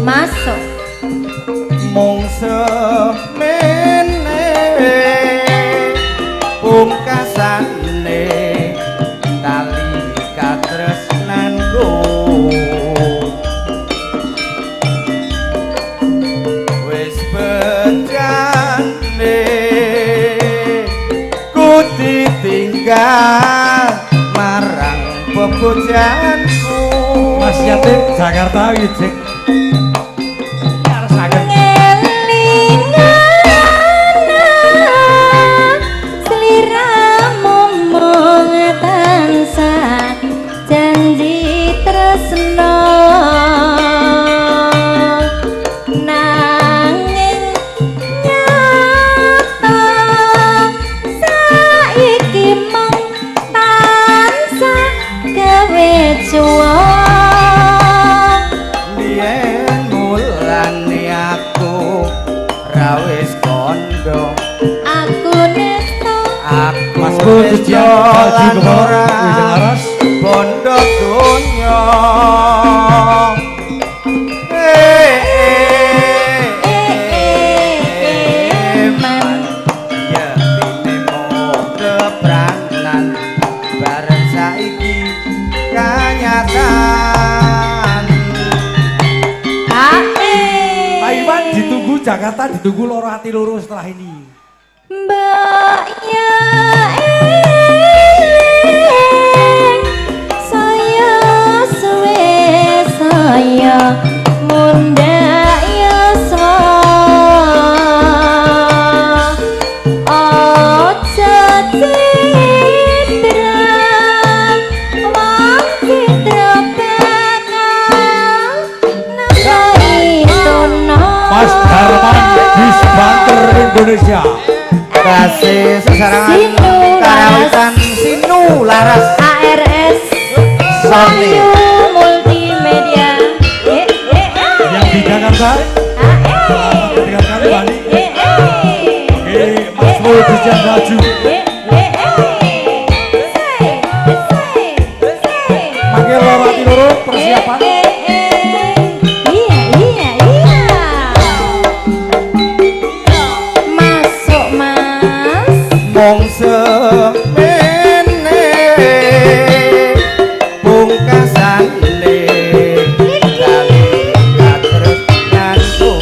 Masuk. Mung semene pungkasane tali katresnanku wis bejane ku ditinggal marang bebojanku. Mas Yatim Jakarta Wijik. Bondo donya man yektine mung kepranan bareng saiki kanyataan. Pak Iwan ditunggu Jakarta, ditunggu loro ati loro setelah ini. Mbak ya saya suwe saya munda yuswa aja citra wong citra bakal nambahi tono. Mas Darman Disbanter Indonesia. Kasih sesarangan karawitan Sinu Laras ARS Sony Multimedia yang di Jakarta. Dengarkan kembali. Oke, Mas Multi Maju. Panggil loro ati loro persiapan. Mung semene pungkasane tali katresnanku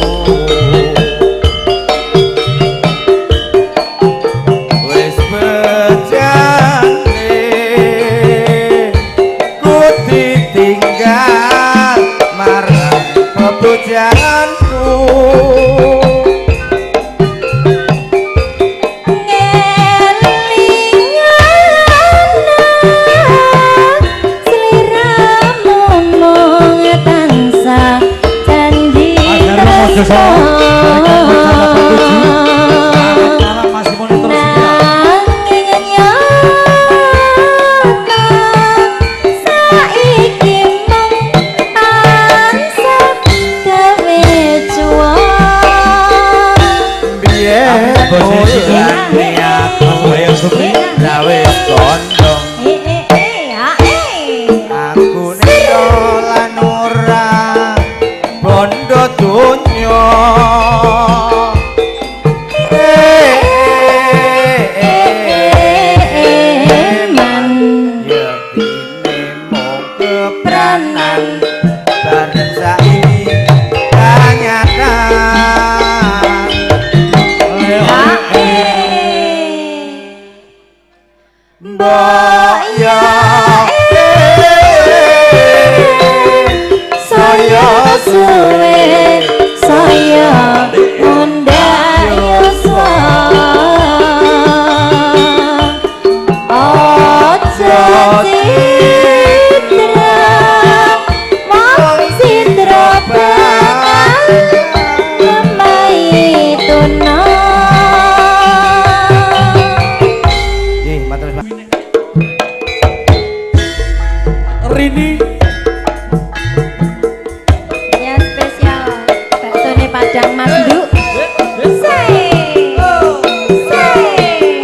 wis bejane ku ditinggal marang bebojanku. Rini. Ya spesial baksone Padang Mas Nduk. Say. Say.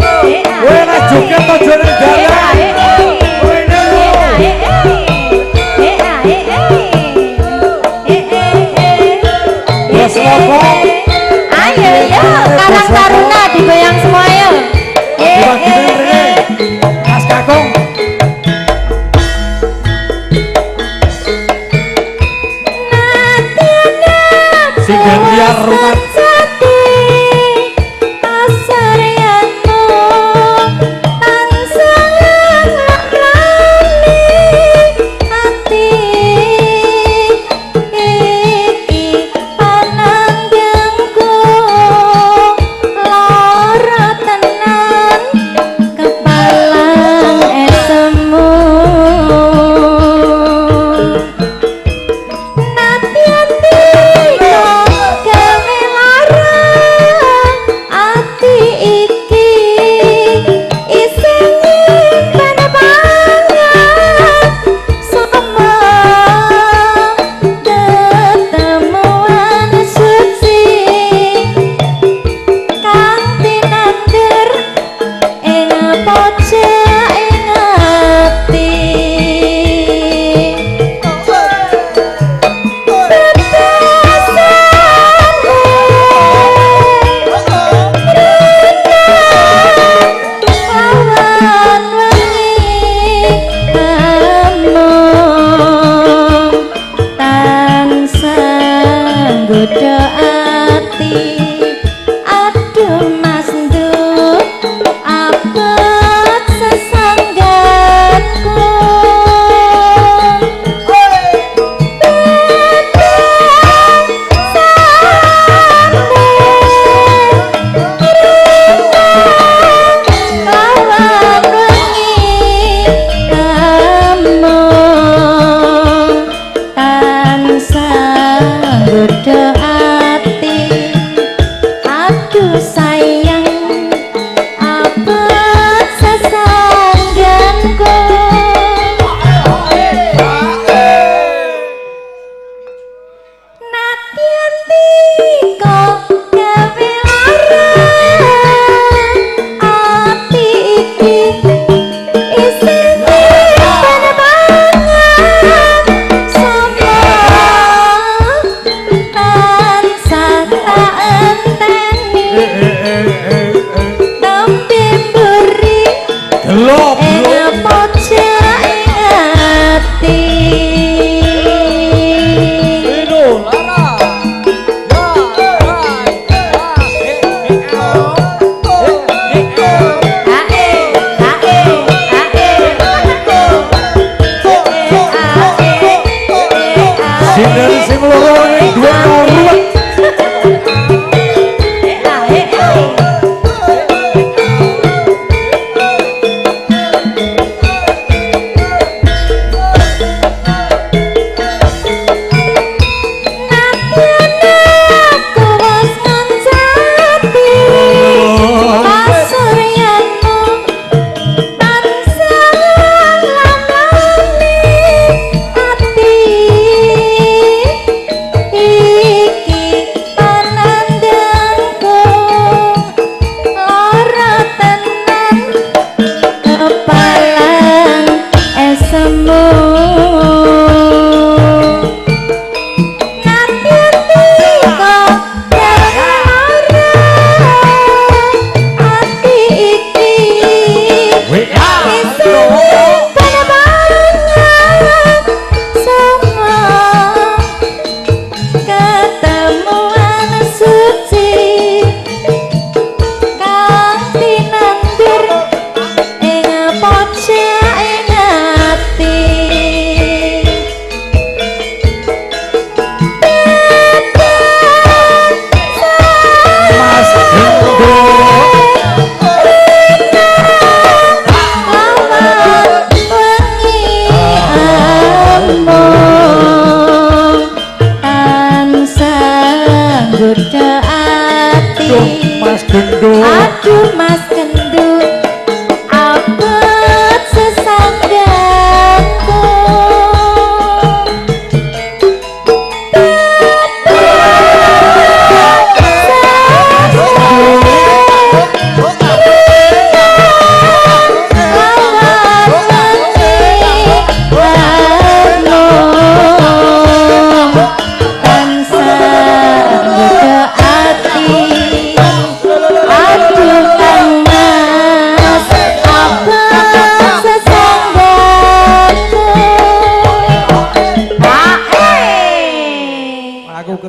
Kowe nek joget aja nang dalan. Kowe nang Bos Lopo. Ayo yo, Karang Taruna digoyang semua yo. Dewa Gini rene. Mas Kakung. Sing gantian rumah.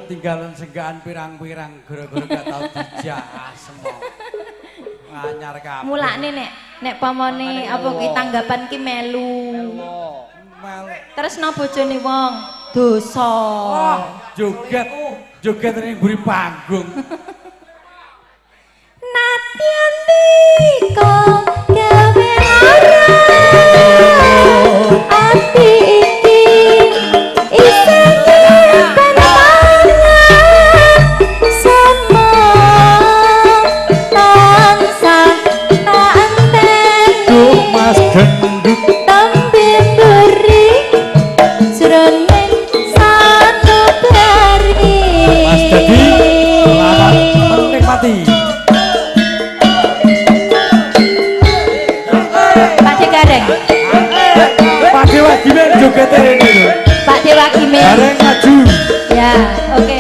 Ketinggalan senggaan pirang-pirang gara-gara gak tau dijak asem. Anyar kabeh. Mulane nek pamane apa ki tanggapan ki melu. Terus no bojone wong dosa. Oh, joget joget ning mburi panggung. Natyan dika gawe lara ati iki isih nyimpen pangan sama tansah tak enteni Mas gendut tembe beri jroning sanubari. Mas Dedi selamat menikmati. Pak De Gareng, Pak Dewa Gimen jogete rene lho. Pak Dewa Gimen. Gareng maju. Ya, oke.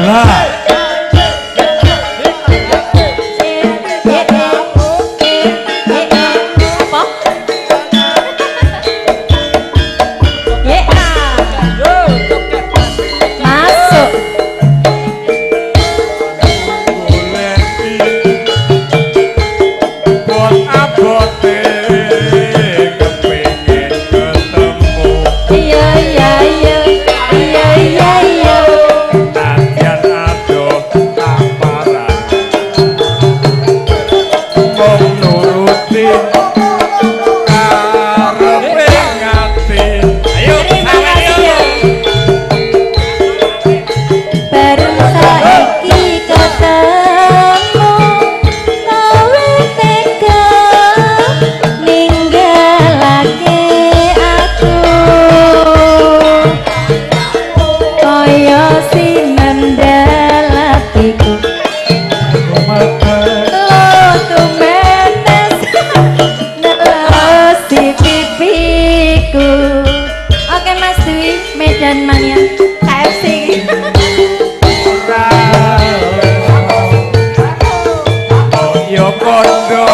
Lah. Apa? Ya. Masuk. Bot abote kepengin ketemu. Iya iya iya. Iya iya iya. Nadyan adoh tak parani mung nuruti karepe ngati. Ayo Terima kasih ya. Bareng saiki ketemu kowe tega ninggalake aku kaya sinendal atiku lo tumetes nelosi pipiku. Oke Mas Dwi, Medan Mania KFC. Yo kondo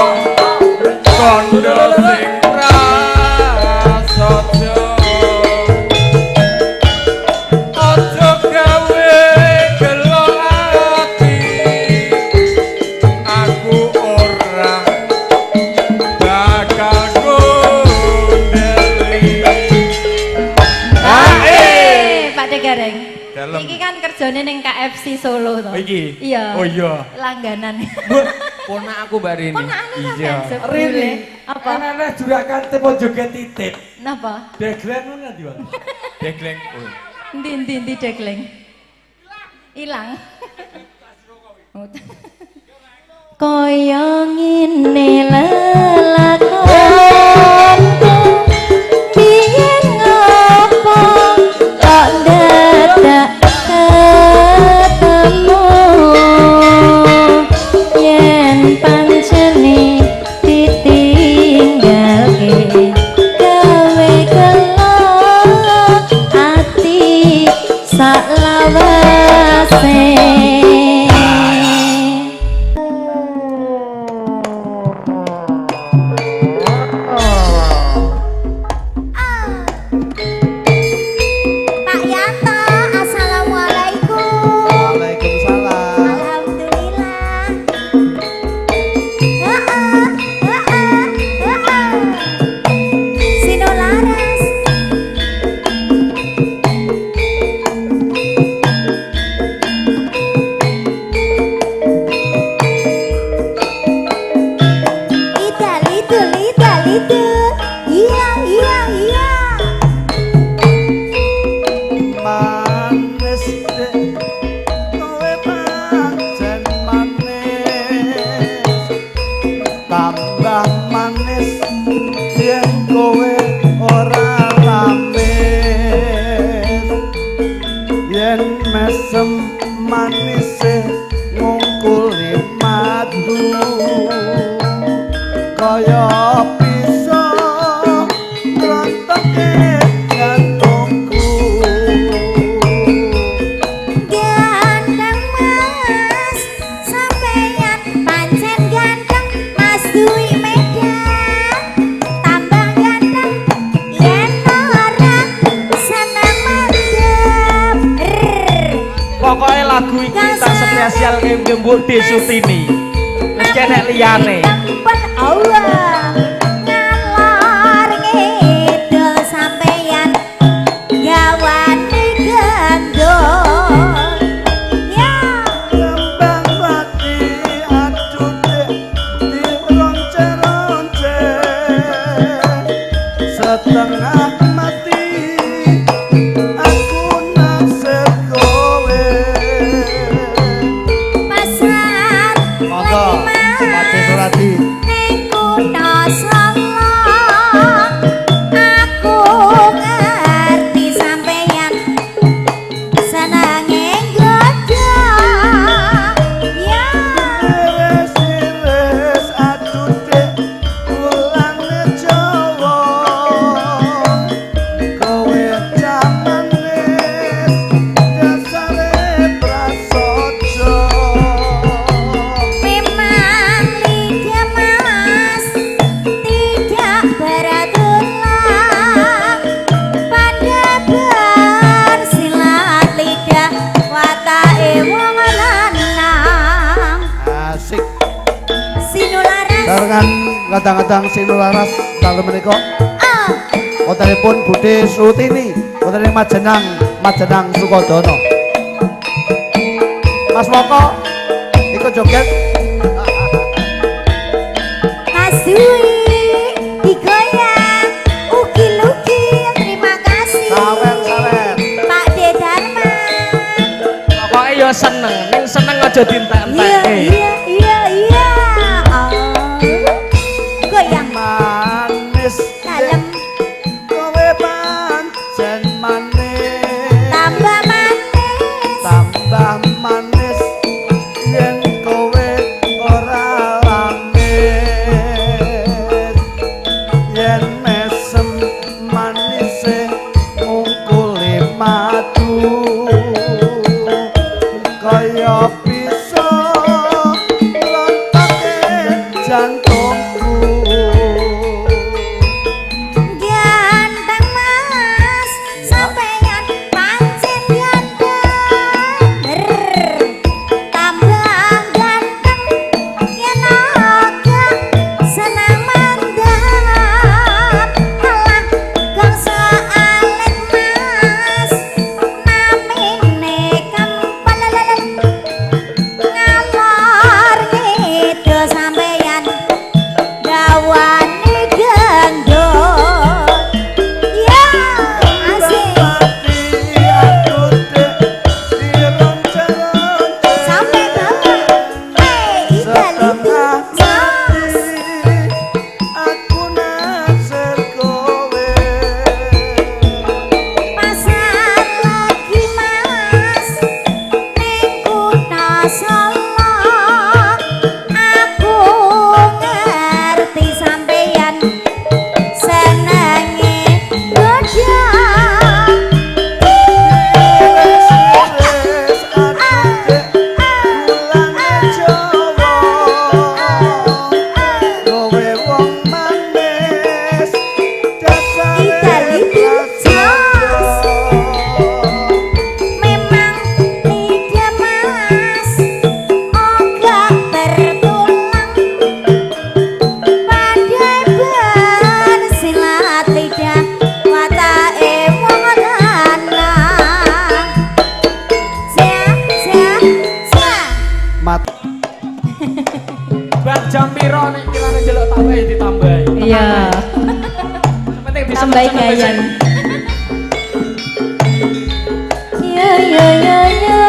kondo sing prasaja aja gawe gelo ati aku ora bakal gondeli. Eh, Pak De Gareng. Dalem. Iki kan kerjane ning KFC Solo to. Iki? Iya. Oh iya. Langganan. Ponak aku Mbak Rini. Ponakane sampean Iya. jebule. Rini. Apa? Enene juragan tepo joget titit. Napa? Degleng ngono ndi, Pak? Degleng. Oh. Endi endi endi degleng? Ilang. Kaya ngene lelakonku biyen ngopo kok dadak ketemu yen pancene ditinggalke gawe gelo ati saklawase. Pak Yanto, assalamualaikum. Waalaikumsalam. Alhamdulillah. Heeh, heeh, heeh. Sino laras. Ida lidu lida lidu. Iya iya iya. Manis dek kowe pancen manis tambah manis yen kowe ora lamis yen mesem manise ngungkuli madu kaya bisa ngrontoke jantungku. Ganteng Mas, sampeyan pancen ganteng Mas Dwi Medan. Tambah ganteng yen ora seneng mandek. Bude Sutini. Wis enek liyane. Tempel Allah ngalor ngidul sampeyan gawane gendul. Ya Kembang mati aduh dironce-ronce setengah mati aku naksir kowe. Pasar Monggo, Pak Suradi. Ning kutha Solo aku ngerti sampeyan senenge nggodha. Ya Iris-iris aduh dek ulane Jawa kowe camanis dasare prasaja. Memang lidah mas tidak bertulang pada bersilat lidah watake wong lanang. Asik. Sinularas. Barengan kadang-kadang sinularas dalu menika Ah, wontenipun Bude Sutini wonten ing Majenang, Majenang Sukodono. Mas Woko ikut joget. Mas Dwi digoyang ukil-ukil, terima kasih. Sawer-sawer. Pak De Dharma. Pokoke ya seneng, ning seneng aja Iya dientek-entekke. iya iya iya. Oh. Goyang Manis dalem kowe pancen manis tambah manis. Tambah manis yen kowe ora lamis yen mesem manise ngungkuli madu kaya bisa nglontake jantungku. Ganteng mas sampeyan pancen ganteng. Brr. Tambah ganteng yen agak senang mandap. Alah gangsa alit mas namine kempel ngalor ngidul sampeyan gawane gendul. Ya asik. Mati aku dek dironce-ronce Sampai bawah. Eh, idal itu setengah mas. mati aku naksir kowe. Pasar lagi mas ning kutha Solo aku ngerti sampeyan senenge godha. Iris-iris aku dek ulane Jawa kowe wong manis dasare Idal itu prasaja. Memang lidah mas ogak bertulang pandai bersilat lidah watake wong lanang. Sia sia sia. Mat Bar jam piro nek kirane njaluk tambahi ditambahi. Iya. Penting bisa Tambahi gayan. Iya iya iya iya.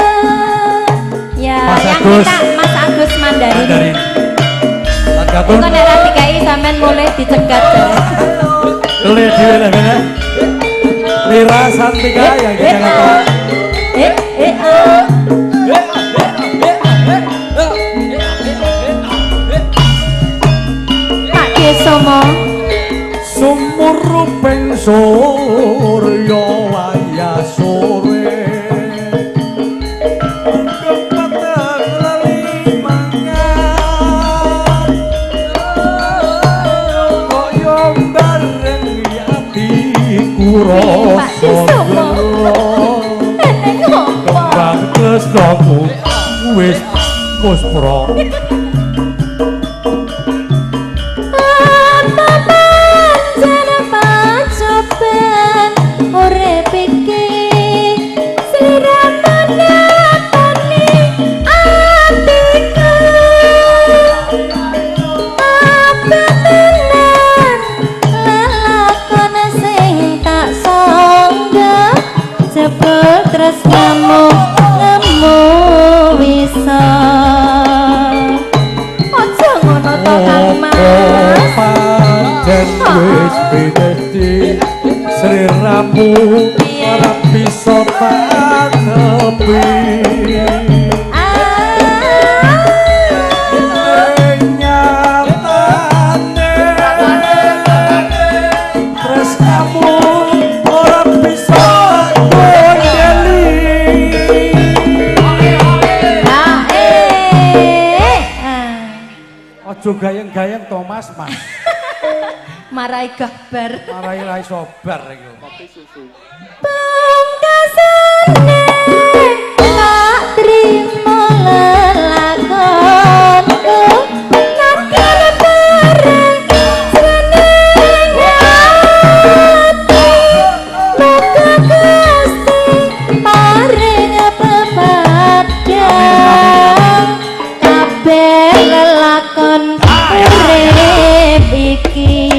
Ya, Mas yang Agus. minta Mas Agus Mandarin. Mandarin. Tagapun Engko nek ra dikai sampean mulai dicegat. Lele dhewe lah bene. Lira Santika yang kita kata. Eh eh oh. Pak Desomo. Sumuruping surya wayah sore. Undung peteng lali mangan. Kaya bareng atiku Pak rasa Desomo. gelo. Eneng opo? Kembang tresnaku wis Muspro. Apa pancen pacoban urip iki sliramu natoni atiku. Apa tenan lelakon sing tak sangga jebul tresnamu ngemu wisa. Aja ngono to Kang Mas. Pancen wis pinesti sliramu ora bisa tak tepi. Nyatane tresnamu ora bisa gondeli. Aja gayeng-gayeng to Mas, Mas. Marai gabar. Marai ra iso bar iku. Pungkasane tak trimo lelakonku nadyan bareng jroning ati. Muga Gusti paring pepadang kabeh lelakon urip iki.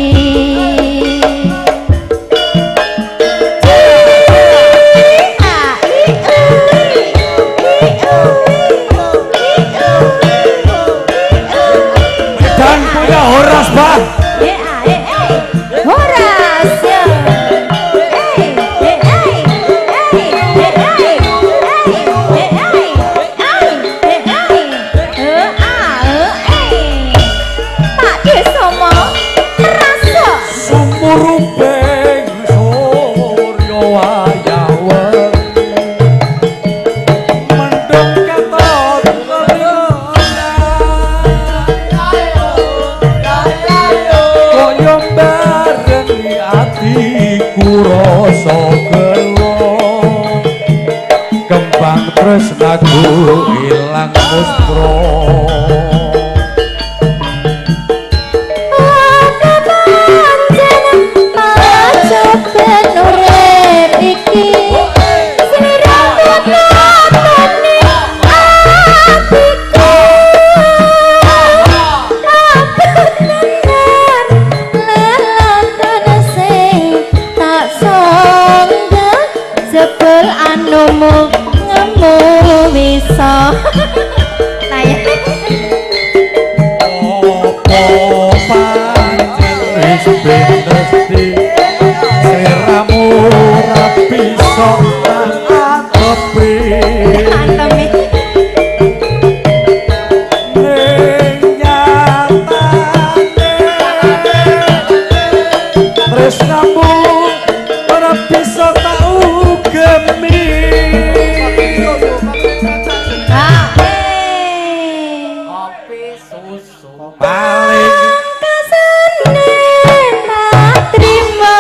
Dan punya Horas, Pak. Horas ya. Pak Desomo merasa Sumuruping surya wayah wengi. Mendung katon kaya barengi atiku rasa gelo. Kembang tresnaku ilang muspro. Apa pancen pacoban urip iki sliramu natoni atiku. Apa tenan lelakon sing tak sangga jebul anumu ngemu wisa. Tayang. Apa pancen wis pinesti sliramu ora bisa tak tepi. Antemi. Ning nyatane tresnamu ora bisa tak ugemi. Kopi susu. Paling Pungkasane tak trimo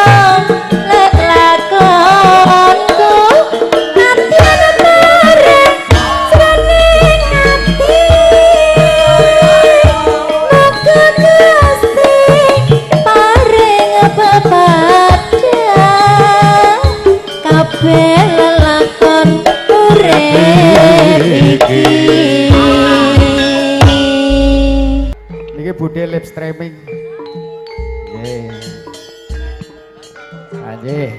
lelakonku nadyan bareng jroning ati. Muga Gusti paring pepadang kabeh lelakon urip iki. Niki Bude live streaming. Nggih. Nggih.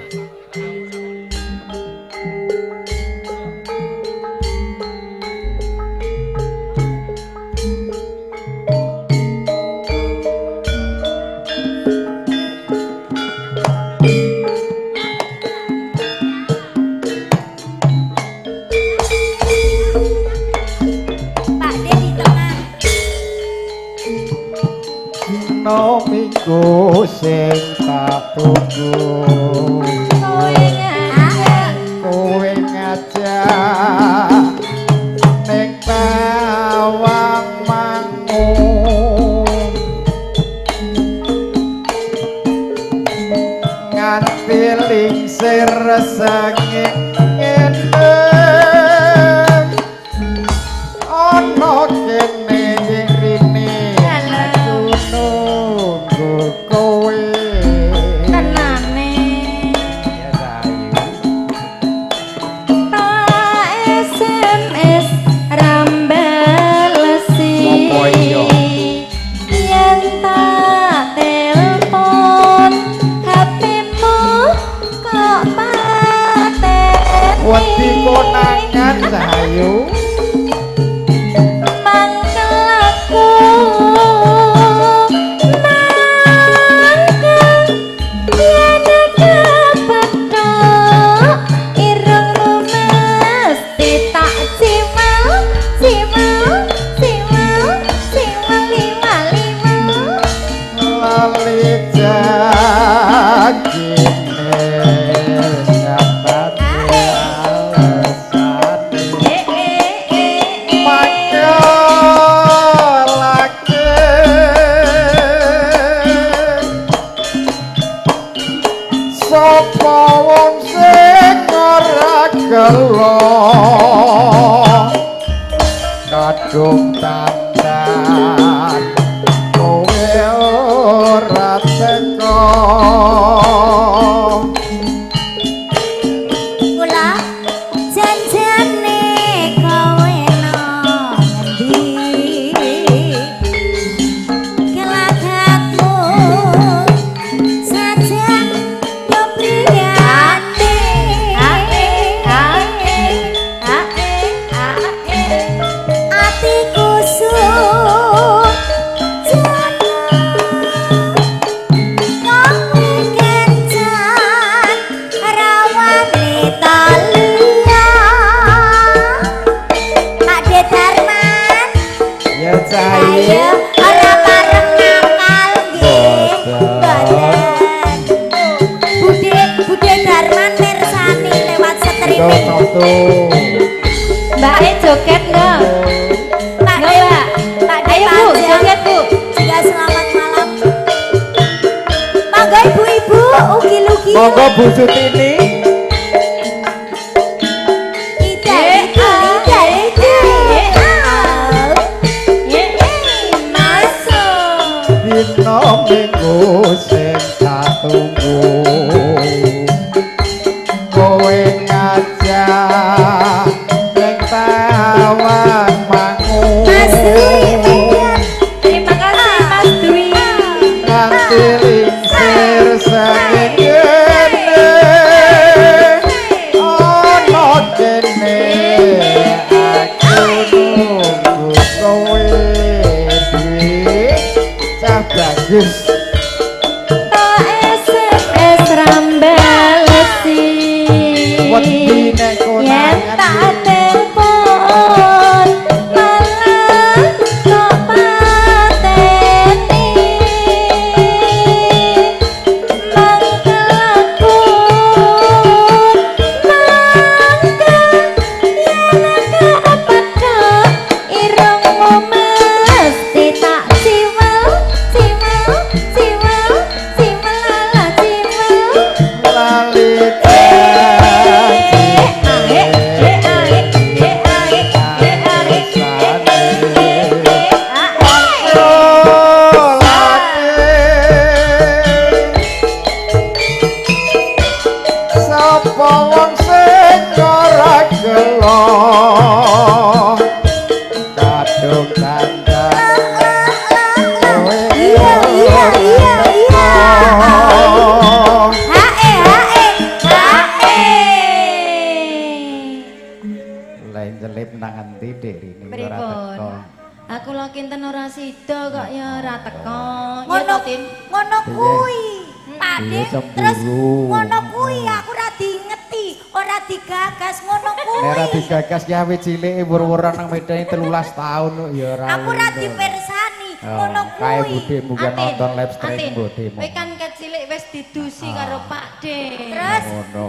Pak De di tengah. Dina minggu sing tak tunggu. Kowe ngajak Kowe ngajak ning Tawang Mangu. Nganti lingsir sengit ngene ana kowe. Tenane. Ya sayu. Tak SMS rambalesi. Apa iya? Yen tak telepon HP-mu kok pateni. Wedi konangan sayu. Mangkel aku, mangkel yen kepethuk irungmu mesti tak cimal cimal cimal cimal lima lima. Lali janjine ngapati alesane. Eh eh eh eh. Makelake sapa wong sing ora gelo kadung tandan kowe ora teko. Kula janjane kowe nang ngendi? Gelagatmu sajan yo priyane. Ae ae ae ae. Atiku sujana kowe kencan rawane taliya. Pak De Darman, Ya cair. ayo ora pareng nakal nggih. Boten. Boten. Bude Bude Darman mirsani lewat streaming. Toto. Mbak E joget enggak? Pak Enggak, De, Mbak. Pak De Ayo Bu, Panjang. joget Bu. Juga selamat malam. Monggo ibu-ibu, ugi-lugi. Monggo Bu Sutini. Ida, ida, ida, ida. Ye masuk. Dina minggu sing tak tunggu. Kowe ngajak ning Tawang Mangu. Mas Dwi Medan. Terima kasih Mas Dwi. Nganti lingsir sengit kene. Ana kene aku nunggu kowe Dwi. Cah bagus. Tak SMS rambalesi. Wedi nek Yen konangan. tak telepon malah kok pateni. Mangkel aku, mangkel yen kepethuk irungmu mesti tak ciwel ciwel ciwel ciwel ala ciwel. Lali Eh eh eh eh eh eh eh eh eh ah. Sapa wong sing ora gelo kadung tandan kowe. Iya, iya, iya, iya. Hae, hae, hae. Lain selip nang endi Dik Rini ora Pripun? teko. Aku lho kinten ora sida kok ya ora teko. Ya Ngono to, Tin? ngono kuwi. Pak De, Piye cemburu? terus ngono kuwi aku ora diingeti, ora digagas ngono kuwi. Nek ora digagas ki awit cilike wur-wuran nang Medan 13 tahun kok ya ora. Aku ora ngono. dipersani, Oh, ngono kae kuwi. budemu ki nonton live stream Atin, budemu. kowe kan kecilik wis didusi karo Pak De. Terus Ngono.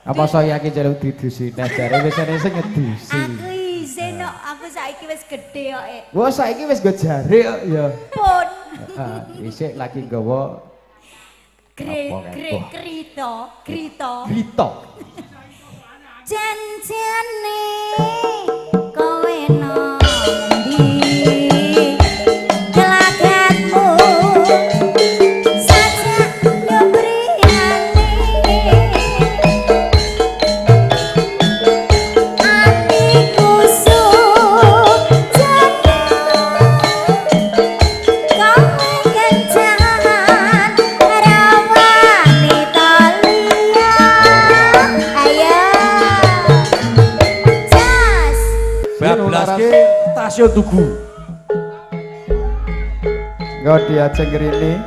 Apa saya iki njaluk didusi nah jare wis ana sing ngedusi. aku isin kok, aku saiki wis gedhe kok. eh. Wah saiki wis nggo jare kok ya. Pun Heeh, isik lagi nggawa gre Apa kae? gre Wah. krito, krito. Grito. Janjane kowe nang endi? Gelagatmu Stasiun Tugu. Engko diajeng rini.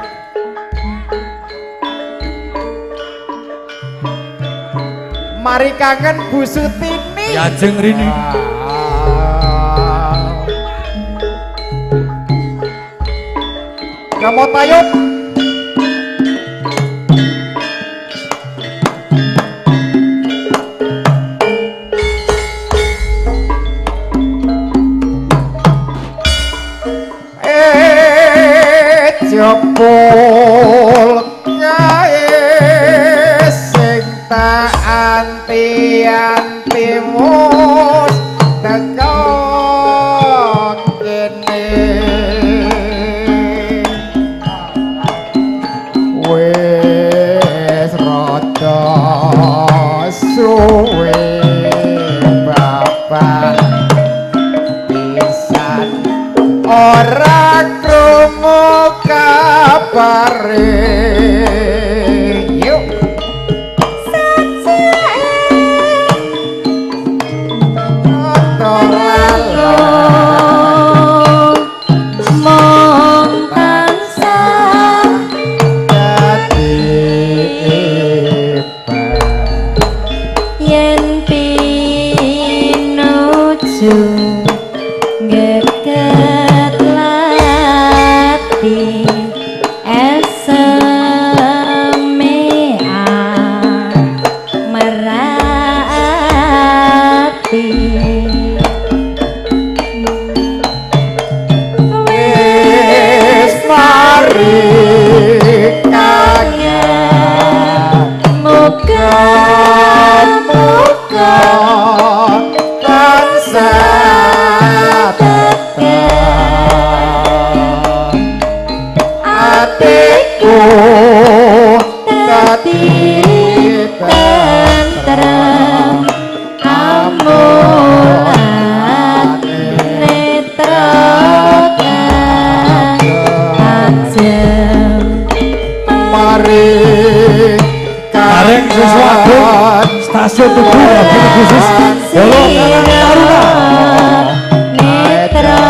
Mari kangen Bu Sutini. Diajeng rini. Kamu tayub. Jebul kae sing tak anti-anti mus teko kene wis rada suwe bapak pisan ora krungu kabare. Yuk Mong tansah dadi yen pinuju geget lati SMA merati wis mari kangen muga muga tansah tetep atiku dadi tentrem amulan netra kang tajem mari Gareng Siswa Agung Stasiun Tugu mobil khusus Golongan Taruna. Netra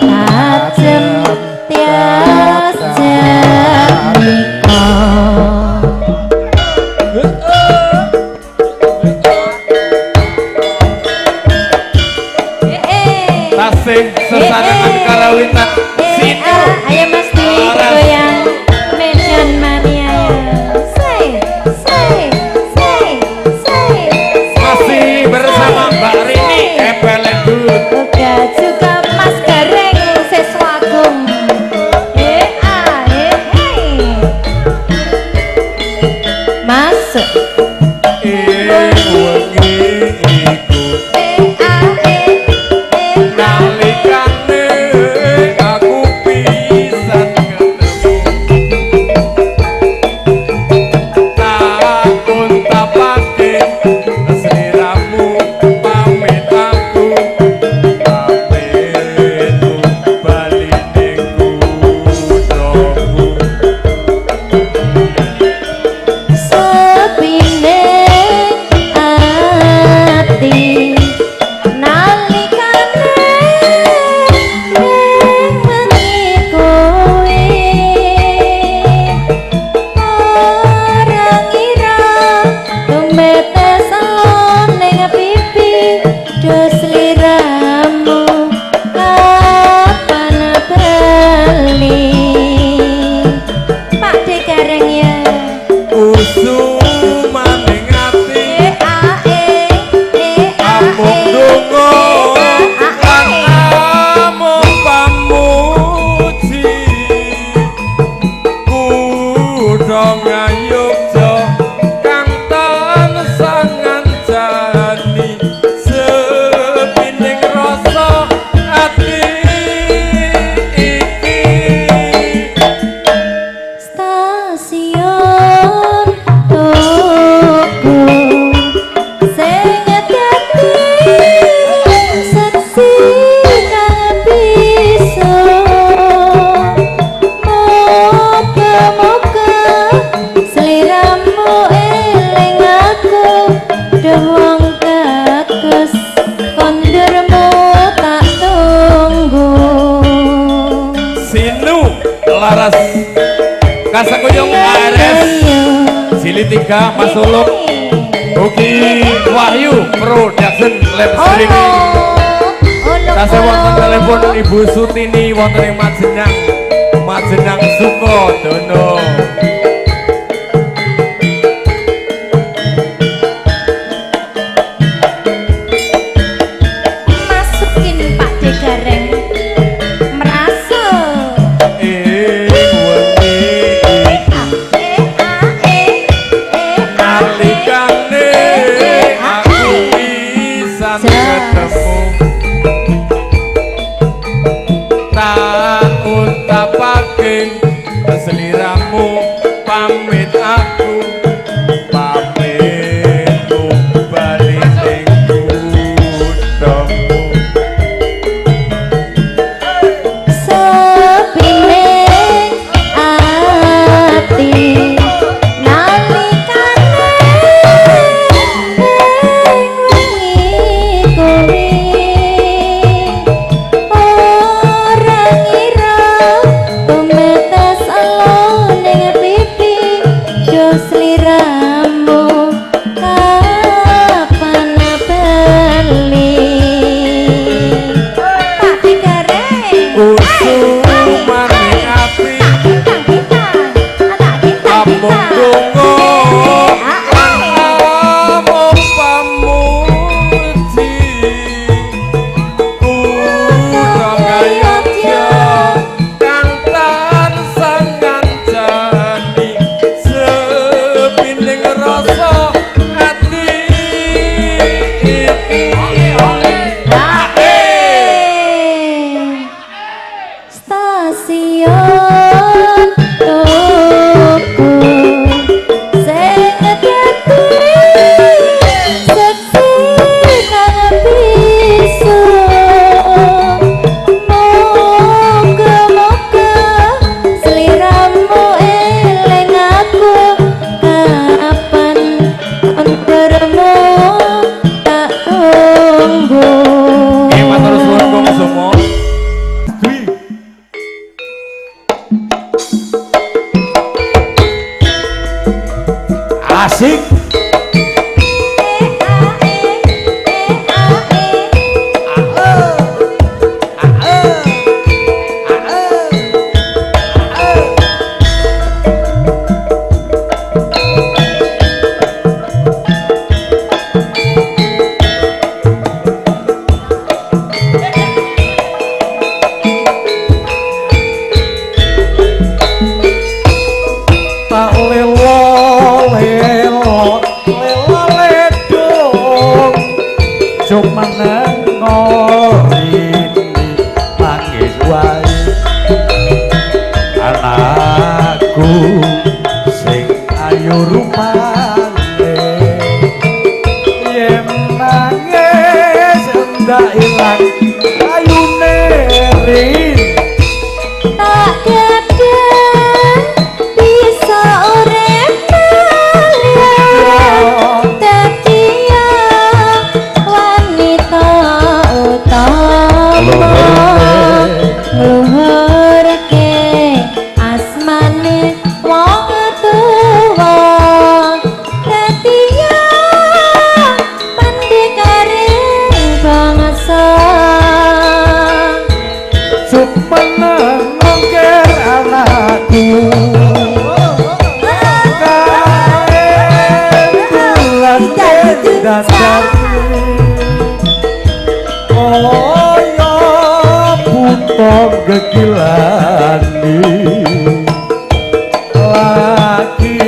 tajem tias jatmika. Tasih sesarengan karawitan situ. Ayo Mas Dwi goyang Mansion Mania ya. Say say say say. Masih bersama Mbak Rini Epelendut. Uga juga Mas Gareng Siswa Agung. Masuk. Wengi iku E A E E nalikane aku pisan ketemu takon tapake sliramu pamit aku pamit bali ning kuthaku sepine ati nalikane ing wengi kowe ora ngira tumete ning pipi do sliramu kapan bali Pak De Gareng ya. Usumaning ati E A E E A amung E donga E A lan E. amung pamuji kutha Ngayogja kang tansah ngancani sepining rasa ati iki. Stasiun Tugu sing dadi seksi kang bisa muga-muga sliramu eling aku duh wong kakus kondurmu tak turu. Kasakuyung ARS Jilid 3 Mas Suluk Ugi Wahyu Production Lab Streaming. Tasih wonten telepon Ibu Sutini wonten ing Majenang, Majenang Sukodono. Masukin Pak De Gareng merasa Ing wengi E A E E A E. nalikane aku pisan ketemu tak ucapake seliramu pamit aku pamit bali ning kuthamu. Sepine ati nalikane ing wengi kuwi ora ngira tumetes elo ning pipi do sliramu kapan bali. Pak Digareng Usumane ati amung donga lan amung pamuji kutha kayogya kang tansah ngancani sepining rasa ati iki. Stasiun Tugu sing dadi seksi kang bisu. Moga-moga sliramu eling aku kapan konfermu tak tunggu. Nggih, matur suwun Kong Sumo. Dwi. Asik. E A E E A E. Tak lelo lelo lelo ledong cuman ngorini nangis wae anakku sing ayu rupane yen nangis ndak ilang ayune rin. Tak gadang bisa urip malih dadi wanita utama ngluhurke asmane wong tuwa dadi pendekare bangsa. Cuman nongker anakku kae bulan dasar kaya buta gegilani lagi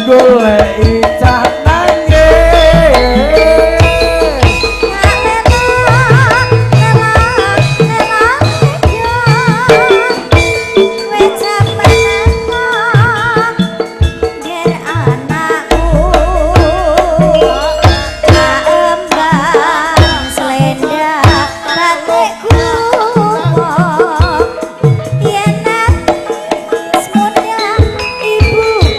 goleki cah nangis. Ibu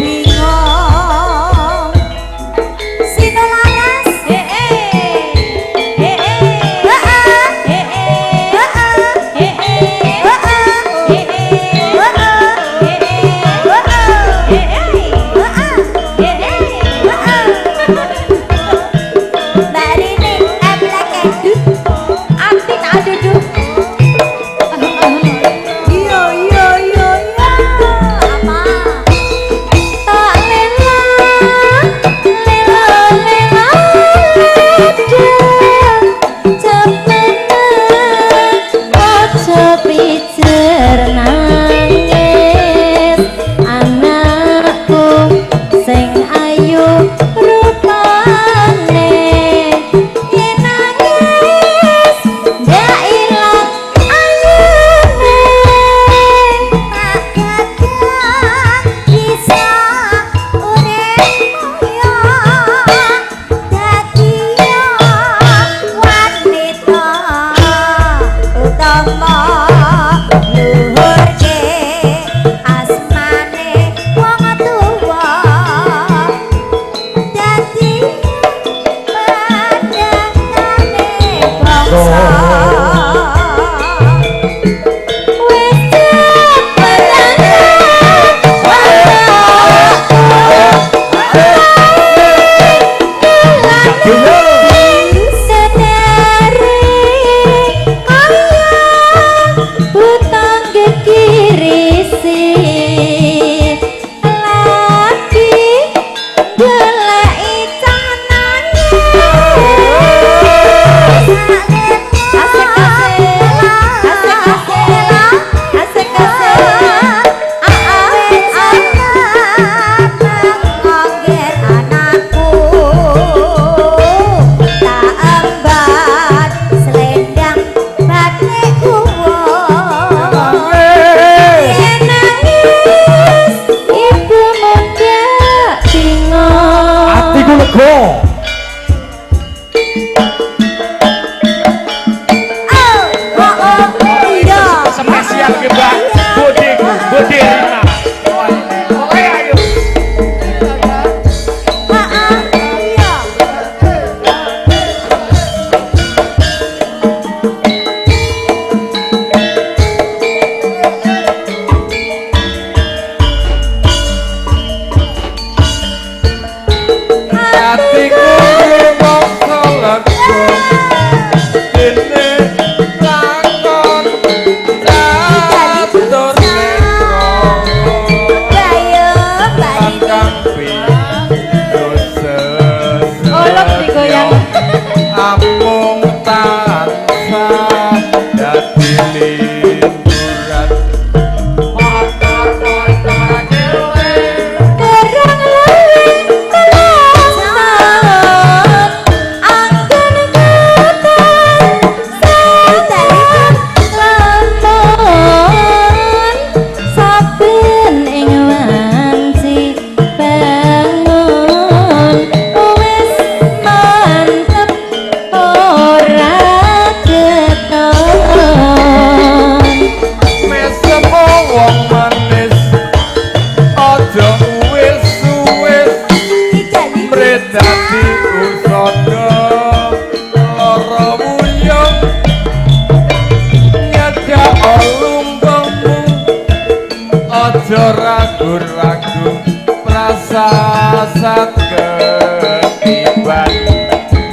Dhuwur agung prasasat ketiban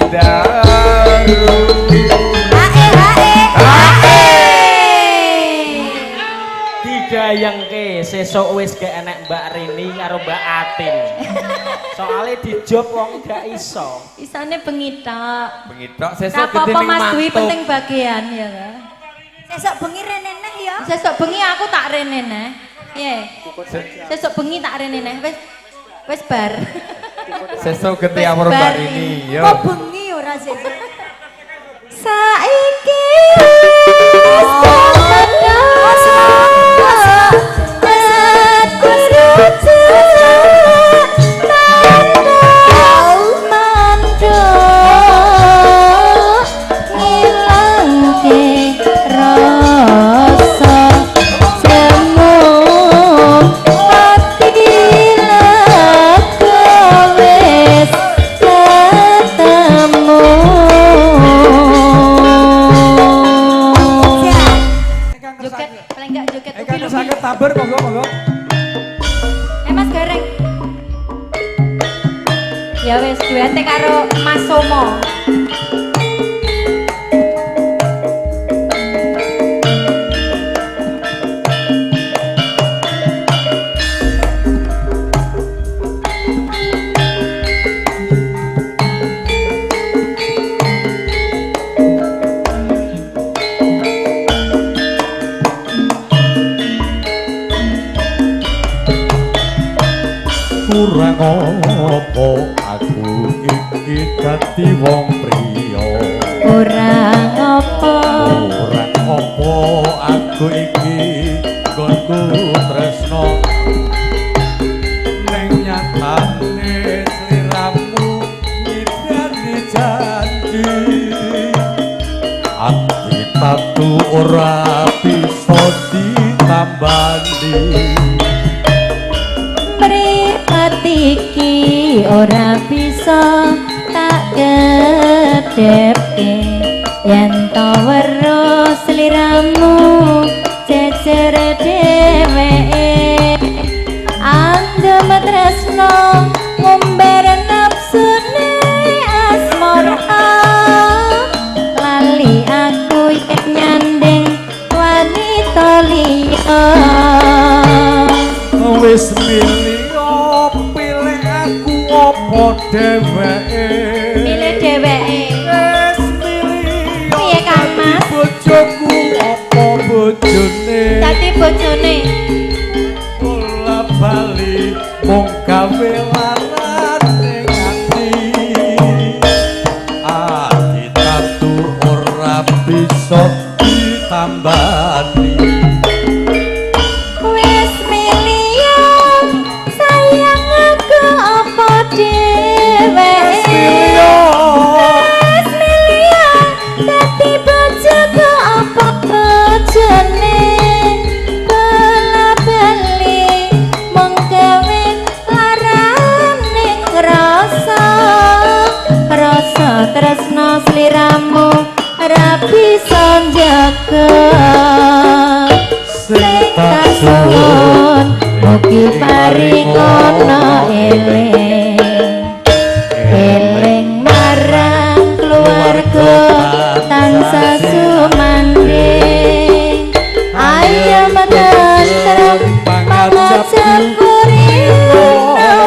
daru. Hae hae hae. Digayengke sesuk wis gak enek Mbak Rini karo Mbak Atin. Soale dijob wong gak iso. Isane bengi tok. Bengi tok sesuk gede Apa ning Mas Dwi Mantuk. penting bagian ya ta. Sesuk bengi rene neh ya. Sesuk bengi aku tak rene neh. Piye? Sesuk bengi tak rene neh wis wis bar. Sesuk gede Wis awor Mbak bar Rini yo. Kok bengi ora sesuk. Saiki wis Ingkang Joget, ngersake. paling enggak joget Ingkang ubi-ubi. ngersake tabur monggo monggo. Mas Gareng. Ya wis duete karo Mas Somo. Kurang apa aku iki dadi wong priya? Kurang apa? Kurang apa aku iki nggonku tresno? Ning nyatane sliramu nyidani janji. Ati tatu ora bisa ditambani. Mripat iki ora bisa tak kedhepke yen to weruh sliramu jejer dheweke andem tresno ngumbar nafsune asmara lali aku yen nyanding wanita liya. Wis milih Pilih aku apa dheweke? Milih dheweke. Wis milih Piye Kang Mas? Bojoku apa bojone? Dadi bojone. Bola bali mung gawe larane ati. Ati tatu ora bisa ditambani. Wis milih sayang aku apa dheweke? Wis milih dadi bojoku apa bojone? Bola bali mung gawe larane rasa rasa tresno sliramu ora bisa njaga. Sing Tak suwun mugi paringono eling eling marang keluarga tansah sumandhing ayem tentrem pangajap kuring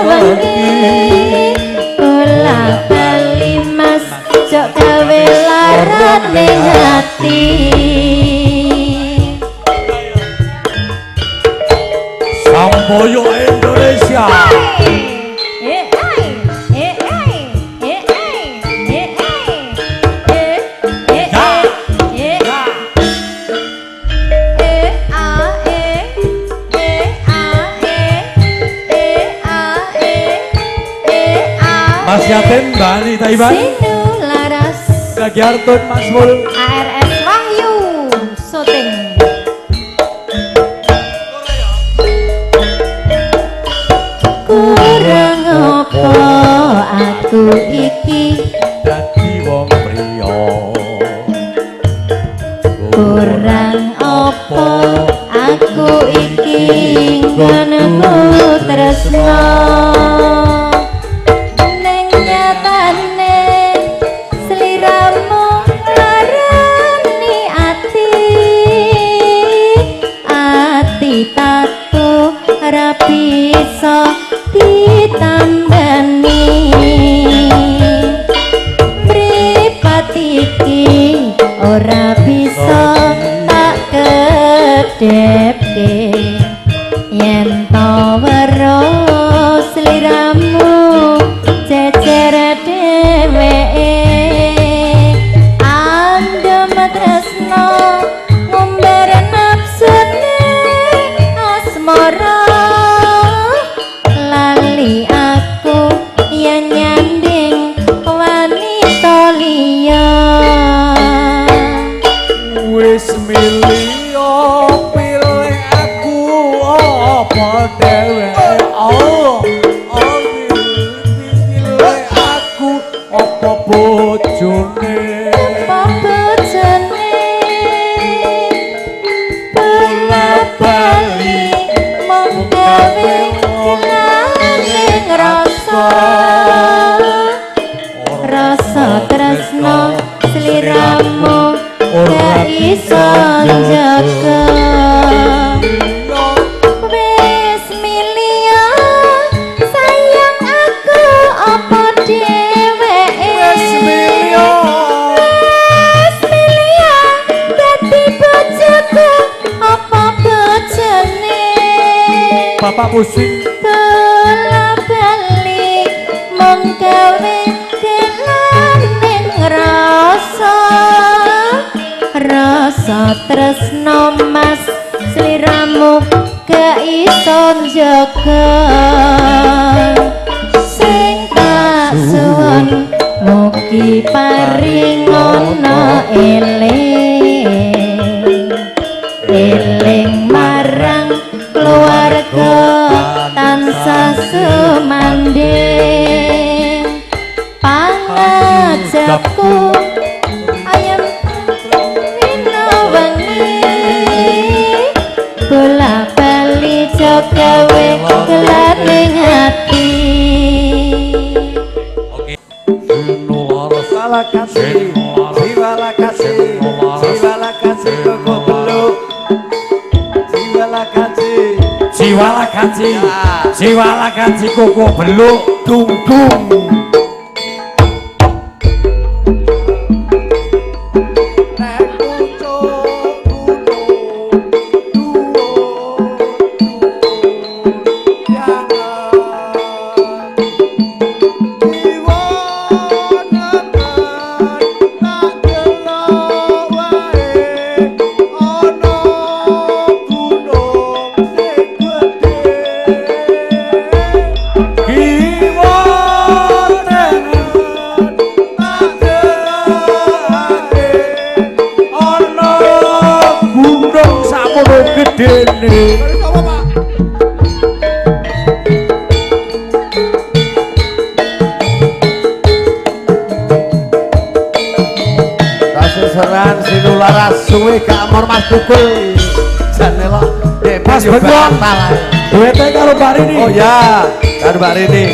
wengi kula bali Mas jok gawe larane ati. Samboyo Indonesia. Mas Yatin, Mbak Ani Taiban, Sinu Laras Lagi Artun, Mas Mul. ARS Wahyu Soting. Kurang apa aku iki dadi wong priya? Kurang apa aku iki nggonku tresno ning nyatane sliramu larani ati ati tatu ora bisa ditambani mripat iki ora bisa tak kedhepke yen to weruh sliramu jejer dheweke andhem tresno ngumbar nafsune asmara lali aku yen nyanding wanita liya. Wis milih pilih aku apa dheweke oh pilih aku apa bojone apa bojone bola bali mung gawe ilange rasa rasa tresno sliramu gak iso njaga. Wis milih sayang aku apa dheweke Wis milih wis milih dadi bojoku apa bojone Bapak pusing. bola bali mung gawe gelaning rasa rasa tresno mas sliramu gak iso njaga sing tak suwun mugi paringono eling eling marang keluarga tansah sumandhing pangajapku ayam rino wengi bola bali jogawe gelaning ati. Jiwala kasih, jiwala kasih, jiwala kasih koko beluk. Jiwala kasih, Jiwala kaji, jiwala kaji koko beluk dung dung. nek pucuk gunung dhuwur jangan jiwa nemen tak delok wae ana gunung sing gedhe. Kiwa tengen Tak delokake ana gunung sakmono gedene. Sapa, Pak? Kaseseran sinularas suwe gak amor Mas Tukul. Jane lho, dek Mas Bengkong. Duete karo Mbak Rini. Oh ya, karo Mbak Rini.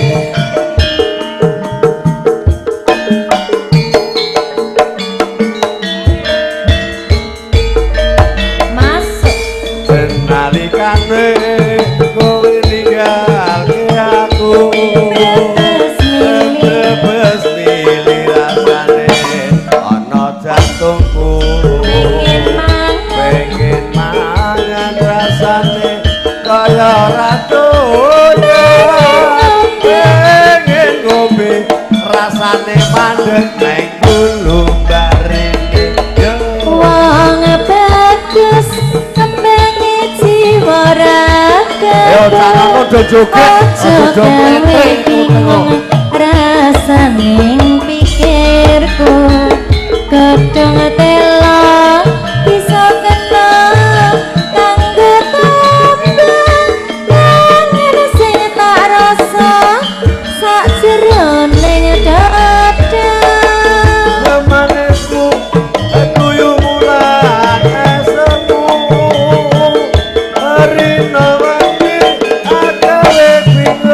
Masuk Nalikane kowe ninggalke aku. Bebas milih Bebas milih rasane ana jantungku. pengen mangan Pengen mangan rasane kaya ratunya. Pengen ngombe rasane mandek neng gulu barine. Wong bagus kembange jiwa raga. Ayo caramu do joget, Ojo aja do gawe pletek. bingung rasane pikirku gedhong telo bisa kena kanggo tambah kangen sing tak rasa sakjroning dada. Manismu tuyumu lan esemu rina wengi agawe bingung.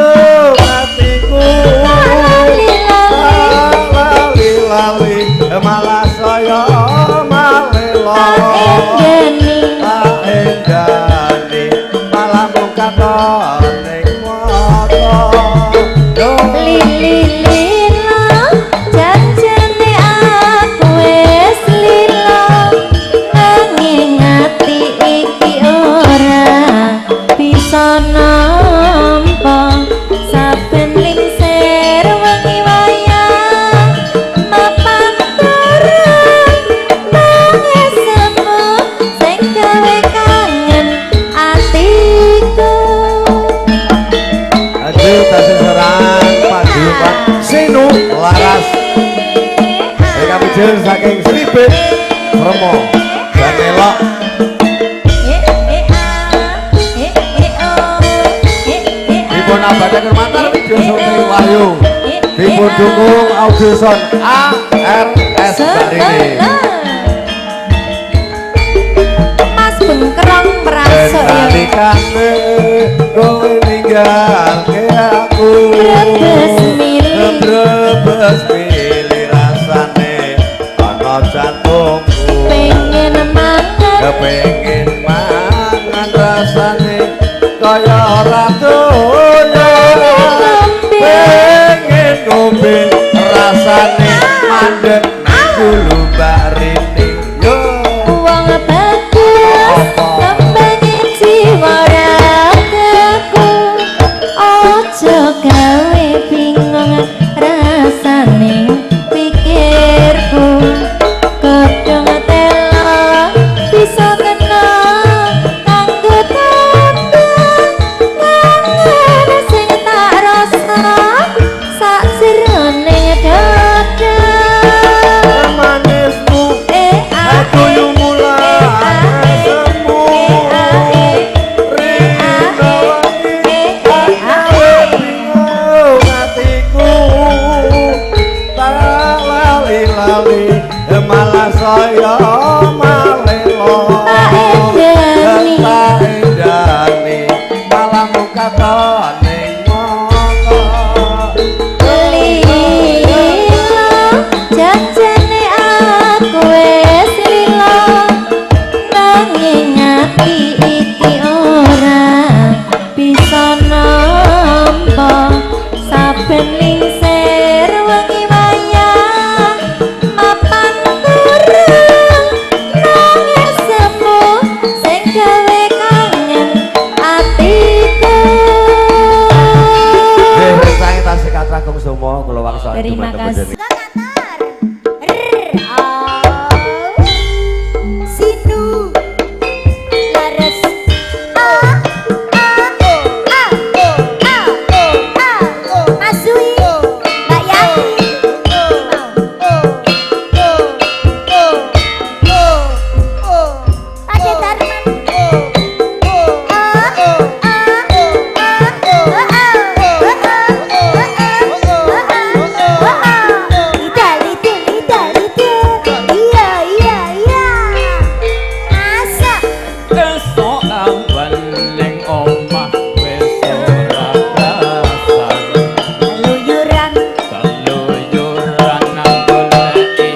seseran paguyuban Sinu Laras. Ingkang mijil saking Sribit Remo Janelok. Dipun abadaken mantar video syuting Wahyu. Dipun dukung audio sound ARS Barini. Mas Bengkerong merasuk ya. Nalikane kowe ninggalke aku. Brebes mili. Brebes mili rasane ana jantungku. Pengen mangan. Kepengin mangan rasane kaya ora donya. Pengen ngombe rasane mandek gulu Mbak Rini. Yo Wong bagus kembange jiwa ragaku. Ojo gawe bingung rasane pikirku. Godhong telo bisa kena kanggo tambah kangen sing tak rasa sakjerone dada. Manismu aku lan semu. Rino bingung atiku tak lali-lali malah saya malelo. Tak endani. Tak endani malah muka ning mata. Lilo jajane aku wis lilo nanging ati iki ora bisa nampa saben lingsir wengi wayah mapan turu nangis semu sing gawe kangen atiku. Nggih, saking tasih kathah kungsumo kula wangsul Terima dumateng kasih. panjenengan. Sinu Laras A A O A O A O A O Mas Dwi Mbak Yati O O O O O Ade Darman O O A O A O A O A O A O Ida lidu ida lidu iya iya iya Asa Esuk awan ning omah wis ora krasan. Keluyuran Keluyuran goleki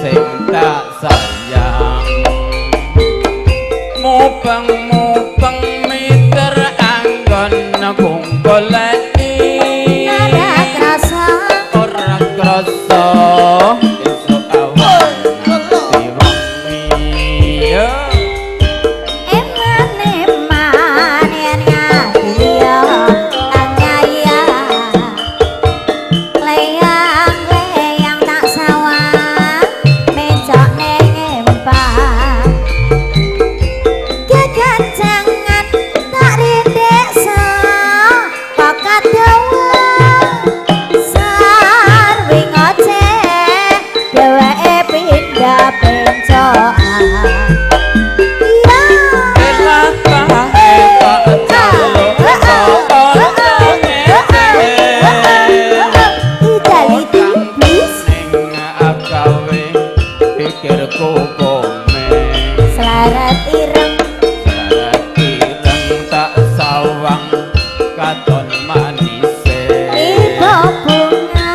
sing tak sayang. Mubeng-mubeng miter anggon goleki. Ora krasa Ora krasa esuk awan nganti wengi. Yo. Eman eman yen ngati yo kaya leyang leyang tak sawang mecok ning empang geganjangan tak rindek saka kadowo sarwi ngoceh dheweke pindah pencokan iya. Selarat ireng Katon manise ibu bunga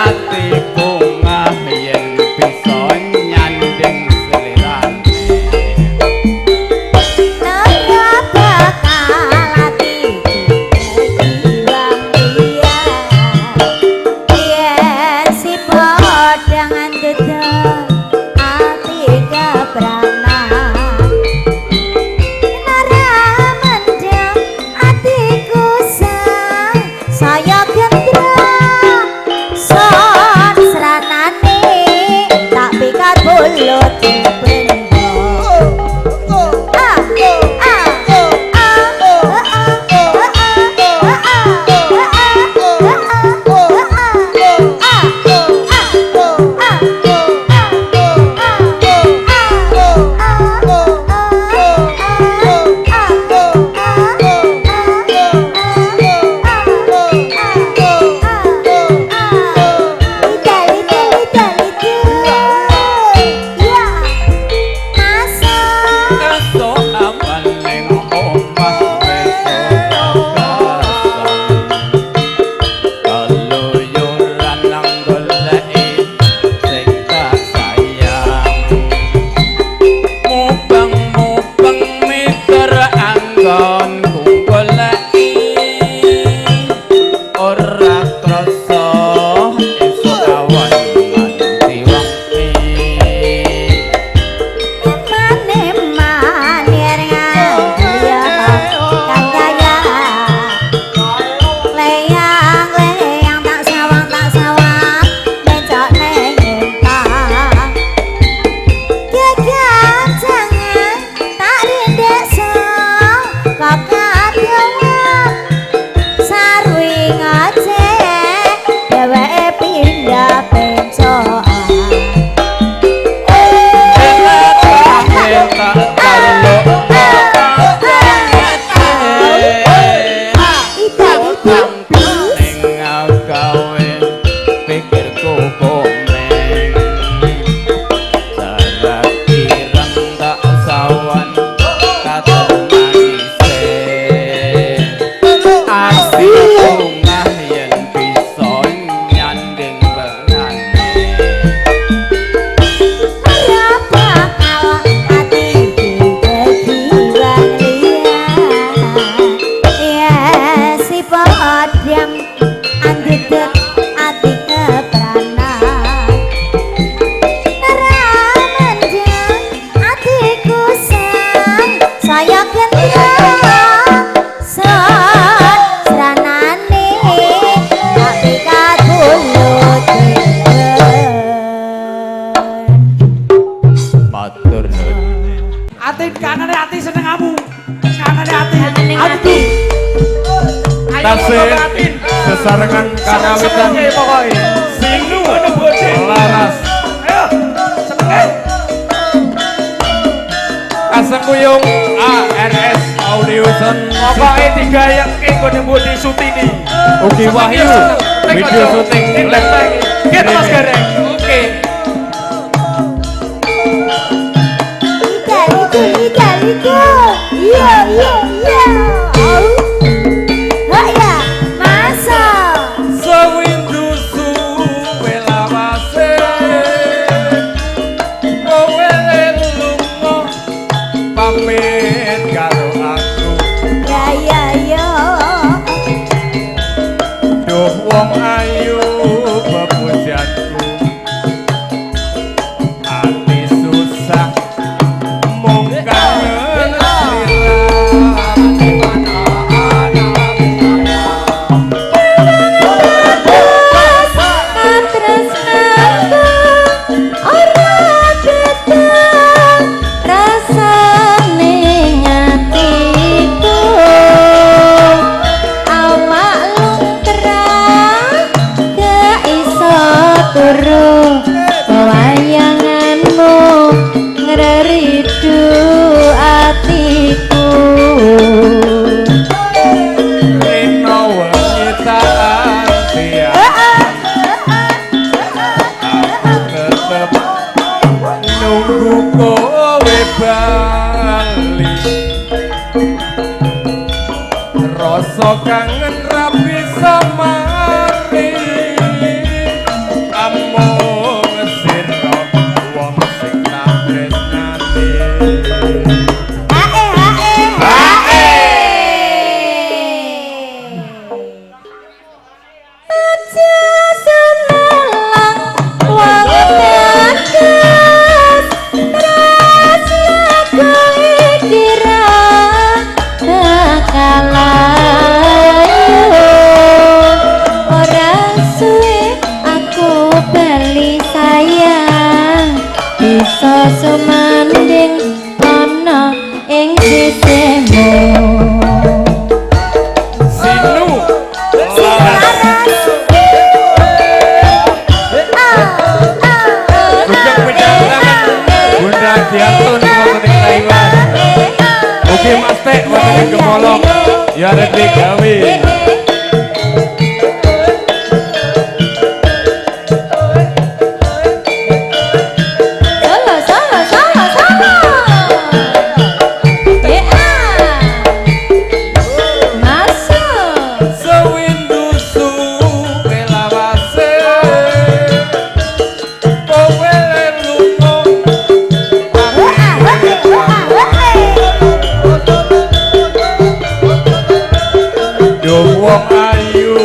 ati bunga yen bisa nyanding selirane. Nara bakal atiku iwang liya yen si podhangan dodol ati kepranan Nara mendem atiku sang saya gendra son seranane tak pikat bulut bendo. A A A A A A A A. Sesarengan karawitan Sinu Laras. Ayo, senenge. Kasengkuyung ARS Audio Sound. Pokoke digayengke nggone Budi Sutini. Ugi Wahyu video syuting live. Gitu Mas Gareng. Oke. Liga liga liga. Iya iya iya. Oh ya, masa. Sewindu suwe lawase kowe lunga pamit karo aku. Ya ya ya. Duh wong ayu bepujanku ati susah mung kangen sliramu. Katresnanku ora beda rasane ngatiku, awak lungkrah gak iso turu, wayanganmu ngreridu atiku. Rino wengi tak anti aku tetep nunggu kowe bali, rasa kangen ra bisa mari, amung sira wong sing tak tresnani. Hae hae hae. Aja semelang wong tegas tresnaku iki ra bakal layu. Ora suwe aku bali sayang, bisa sumanding ana ing sisihmu. Sinu Laras. Sugeng pinangan Bunda Diatun wonten ing Taiwan. Ugi Mas Tek wonten ing Gemolong. Ya arep digawe. Solo solo solo solo. Yeah. Masuk. Sewindu suwe lawase kowe lunga pamit duh wong ayu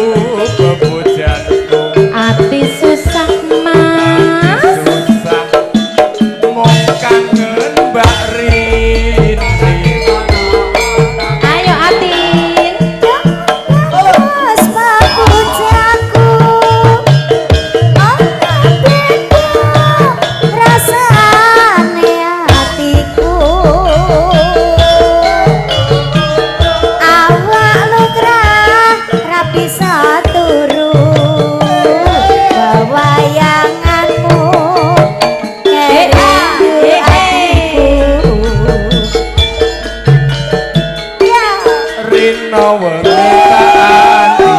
bepujanku Ati susah mas. susah mung kangen Mbak Rini. Ayo Atin. Terus papujaku ora beda rasane atiku, awak lukrah ra bisa turu, wayanganmu ngerindu atiku. Ya. Rino wengi tak anti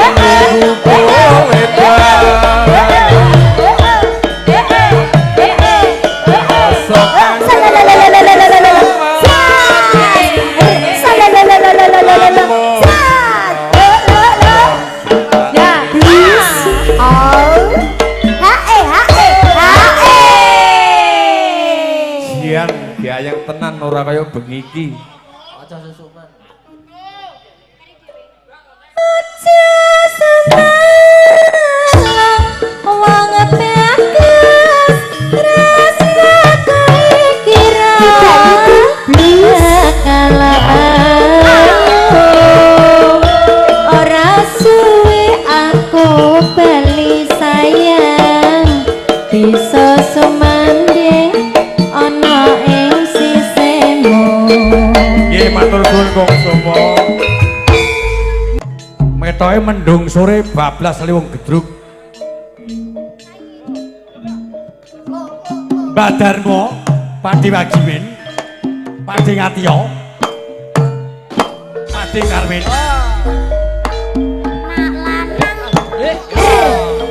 nunggu kowe bali, rasa kangen. Ya. Jian gayeng tenan ora kaya bengi iki. Aja sesuman. Aja semelang wong bagus tresnaku iki ra bakal ayu. Ora suwe aku bali sayang, bisa sumanding ana ing sisihmu. Panggung Somo. Metoke mendung sore bablas liwung gedruk. Mbah Darmo, Pakde Wagimin, Pakde Ngatiyo, Pakde Karmin. Nak lanang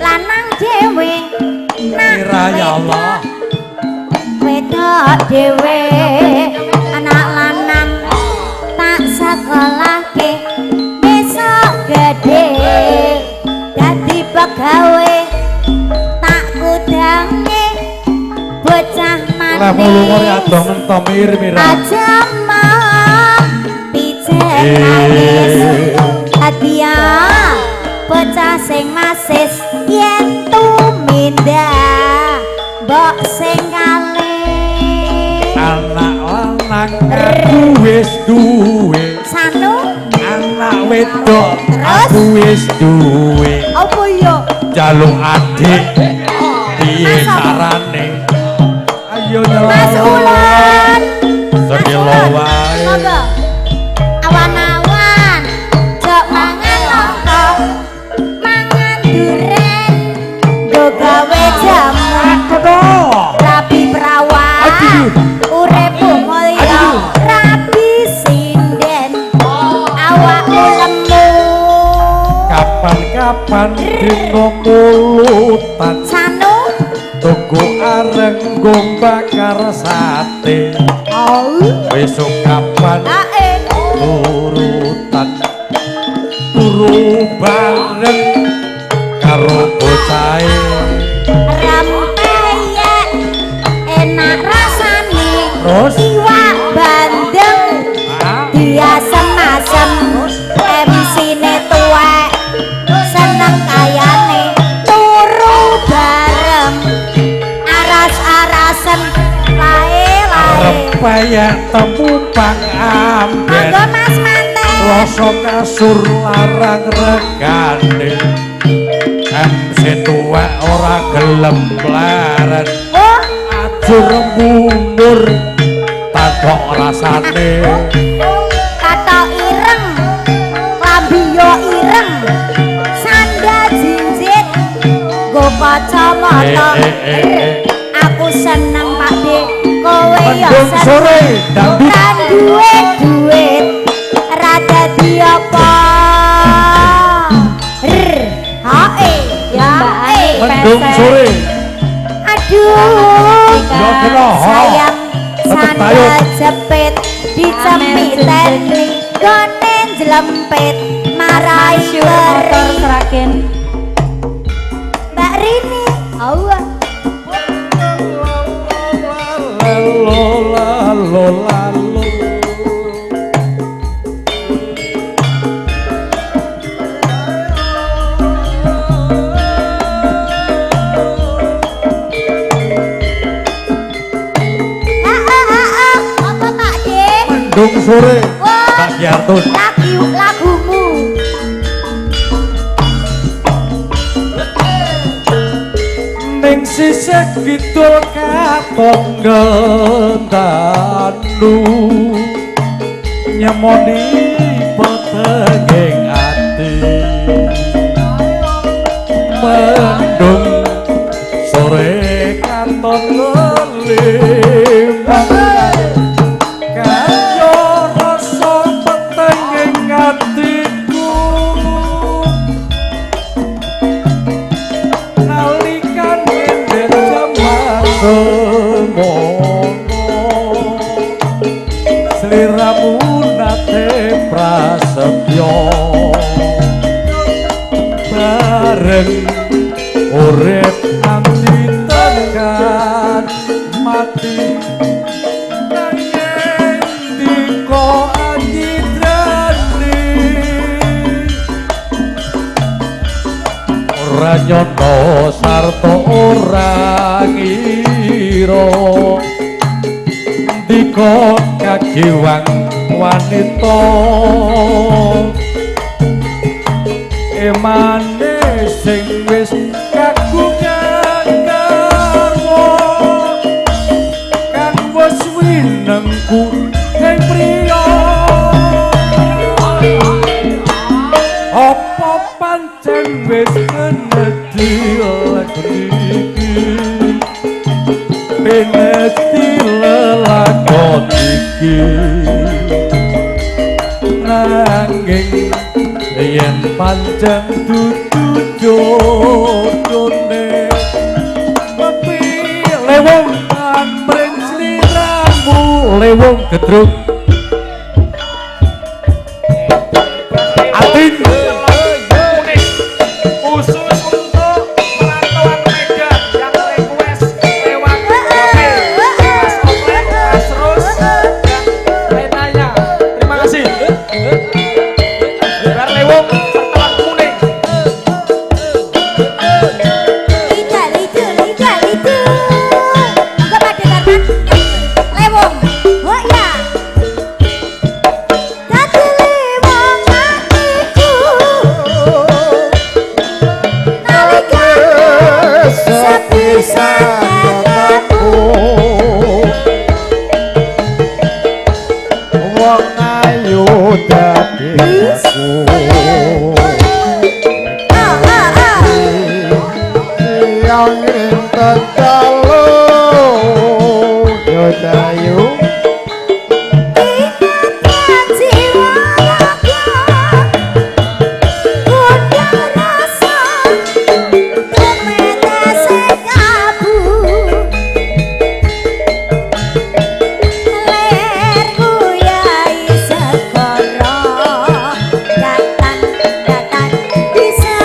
lanang dhewe, nak Ira ya Allah. Wedok dhewe, anak lanang tak sekolahke besok gede dadi pegawe tak kudange bocah Lah mulungo ya manis adoh ngentom mir mira. Aja mau pijet nangis hadiah bocah sing masis yen tumindak mbok sing kalih. Anak lanang aku wis duwe, Sanu anak wedok Terus? aku wis duwe. Apa ya? Jaluk adik piye Mas apa? carane? Ayo Mas nyelok. Ulon. Sedilo wae. Monggo. Awan-awan jok mangan nongko, mangan duren, nggo gawe jamu. Rabi perawan, uripmu mulya, rabi sinden, awakmu lemu. Kapan-kapan dina mulutan Sanu, tunggu areng nggo bakar sate. au, Besok kapan ae, turutan turu bareng karo bocahe. Rempeyek enak rasane. Terus? Iwak bandeng Ah. diasem-asem, MC-ne tuwek seneng kayane turu bareng aras-arasen lae-lae. Rempeyek temu pang amben. Monggo Mas Manten. Rasa kasur larang regane. MC tuwek ora gelem leren. Oh, Ajur mumur tatok rasane. Katok ireng, klambi yo ireng, sandal jinjit, nggo kacamata. Aku seneng Pak De, kowe yo Mendung seneng. sore dangdut. Ora duwe duit, ra dadi apa. R, H E, ya E. Mendung sore. Aduh, Yo kena, ha. sayang Tetep sandal tayub. jepit dicemiteni gone njlempit marai Masyur motor keri. Sragen. Mbak Rini, Allah. Lalo lalo lalo. Apa Pak De? Mendung sore. Wah. Mbak Giartun. Lagu lagumu. Ning sisih kidul katon ngendanu nyemoni petenging ati. Mendung sore katon leliman kaya rasa petenging atiku nalikane jaman semono sliramu nate prasetyo bareng urip nganti tekan mati nanging ndika anyidrani ora nyono sarta ora ngira ndika kagiwang wanita emane sing wis kagungan garwa kang wis winengku ing priya. Nanging yen pancen dudu jodone tapi lewong amring sliramu lewong gedruk atin khusus untuk perantauan Medan yang request lewat HP Mas Oklek, Mas Rus, dan Renaya. Terima kasih. Bar Lewong pertelan kuning. Lidah, lidah, lidah, lidah. Monggo Pak Darman. Lewong. Oh ya. Dadi lewong atiku. Nalika sepisan ketemu. Wong ayu dadi aku. Ah, ah, ah. Siang ing dalu yo dayu Ingatan jiwa raga, gundang rasa, tumetese kabu. Lerku yai segara, datan-datan bisa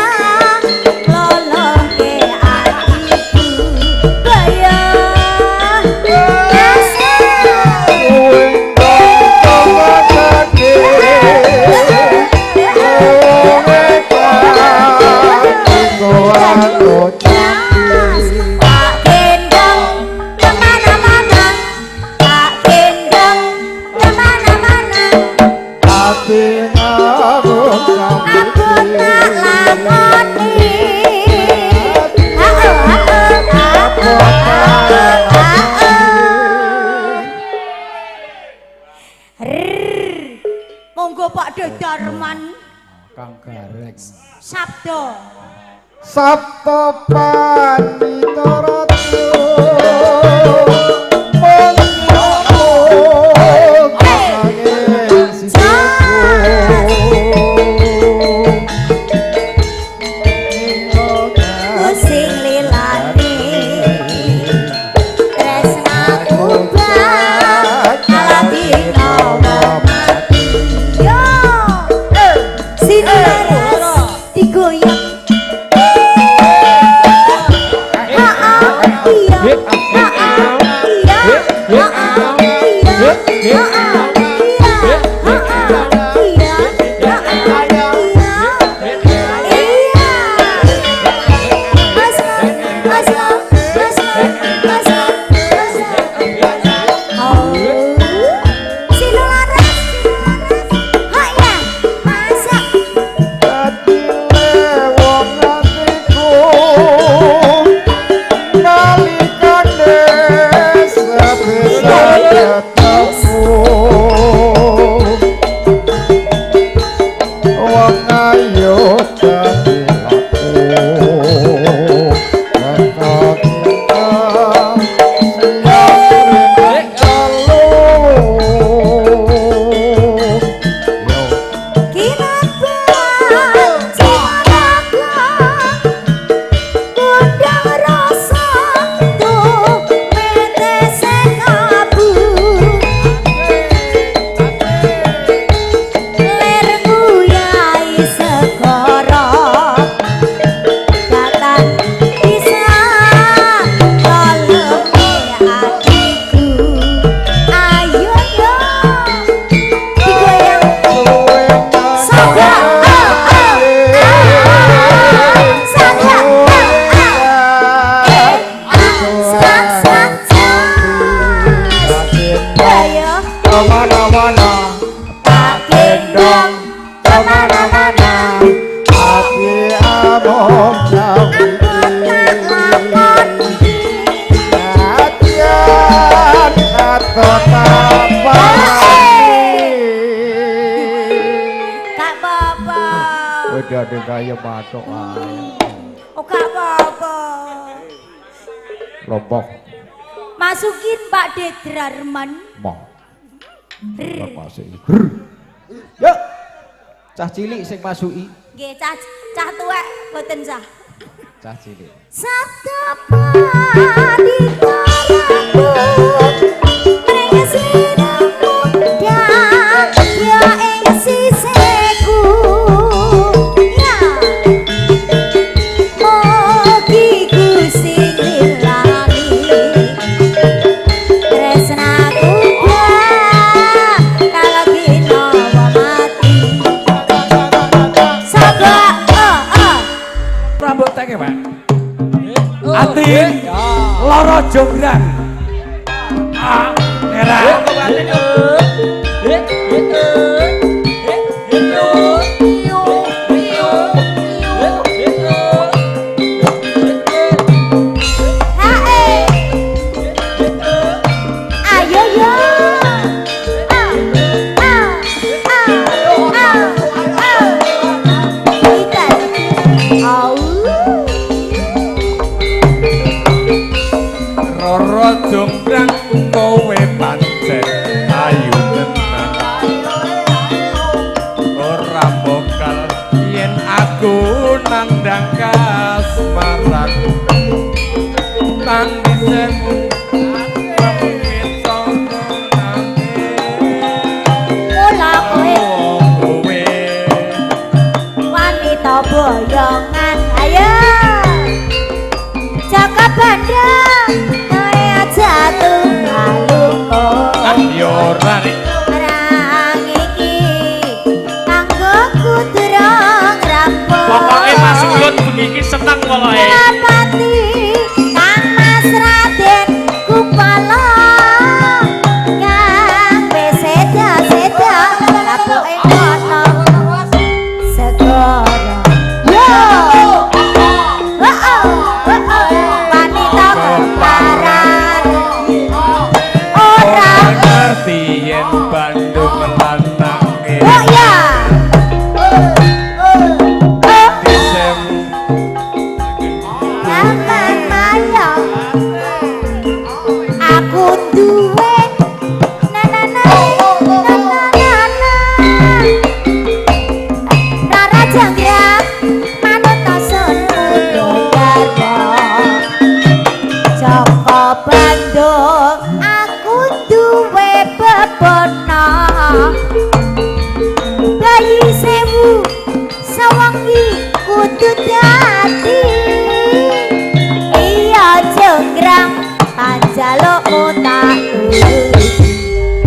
lolohke atiku. Bayah rasa. Tak gendong kemana-mana, tak gendong kemana-mana. Aku tak lakoni. Ah, ah, ah, ah, ah, ah. Rrrr. Monggo Pak Darman Kang Gareng. Sabdo. Sabto Pandita Ratu Sing lilane tresnaku bakal dinawa mati. Yo, sinularas digoyang. Ha ah iya, ha ah iya, ha ah iya, ha ah iya, ha ah iya, ha ah iya. Iya. Mas, mas, mas, mas, mas. Oh, sinularas, ha ya, masa. Kinatban cinaraga gundang rasa tumetese kabu. Lerku yai segara datan bisa lolongke atiku. Ayo yo digoyang. Sangga, ah, ah, ah, sangga, ah, ah, eh, ah, sak, sak, sak. Ayo, Kemana-mana tak gendong kemana-mana, ati among aku tak lakoni. Atian atau Gak apa-apa. Udah ada kaya matok ae. Oh, gak apa-apa. Lombok Masukin Pak Dedrarman. mau. Terima kasih. Ya. Cah cilik sing masuki. Nggih, cah cah tuwek mboten sah. Cah cilik. Ati loro jonggrang. Ah, merah. Ayo yo. Roro jonggrang kowe pancen ayu tenan. Ora bokal yen aku nandang kasmaran. Tangismu Mula kowe wanita boyongan. Ayo Jaka Bandung kowe aja tunggal. Ya ora nek Perang iki kanggo kudrong rampung. Pokoke Mas Ulun bengi iki seneng pokoke. Rapati Kang Mas Raden Kupala kang wis seda-seda lapoke kono segara. Yo. Oh, wanita keparan ora ngerti yen Bandung lanange. Oh ya. Isem Jangan mayang aku duwe na na na na na na na. Rara Jonggrang manut sun Garwa Jaka Bandung aku duwe bebono bayi sewu sewengi kudu dadi. Iya jonggrang panjalukmu tak turuti.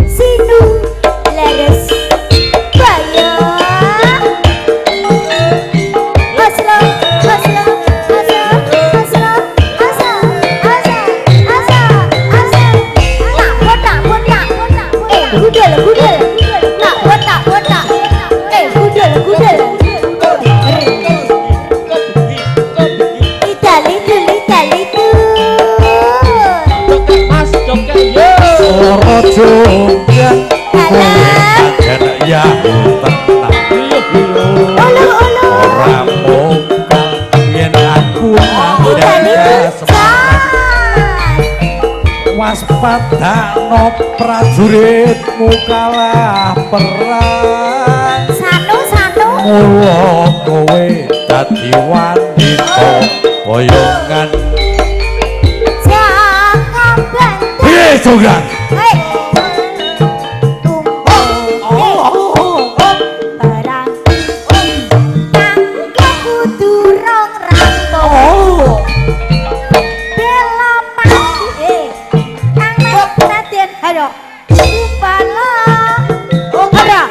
Sinu leres bayo. Oslo oslo oslo oslo oslo oslo oslo oslo. Tak botak botak. Eh gudel gudel. Tak botak botak. Eh gudel gudel. Itali tu itali tu. Mas Jonggrang yo. Loro jonggrang kowe Alah. pancen ya tenan. Ulu ulu. Ora mokal yen aku Itali nandang tu. kasmaran. Waspadakno prajuritmu kalah perang. Satu satu. Mula kowe dadi wanita boyongan. Jaka Bandung. Piye jonggrang? Hei. Tumpung. Perang. Kanggo kudu rong rampung. Bela pati. Kang Mas Raden. Ayo. Kupala. Ora.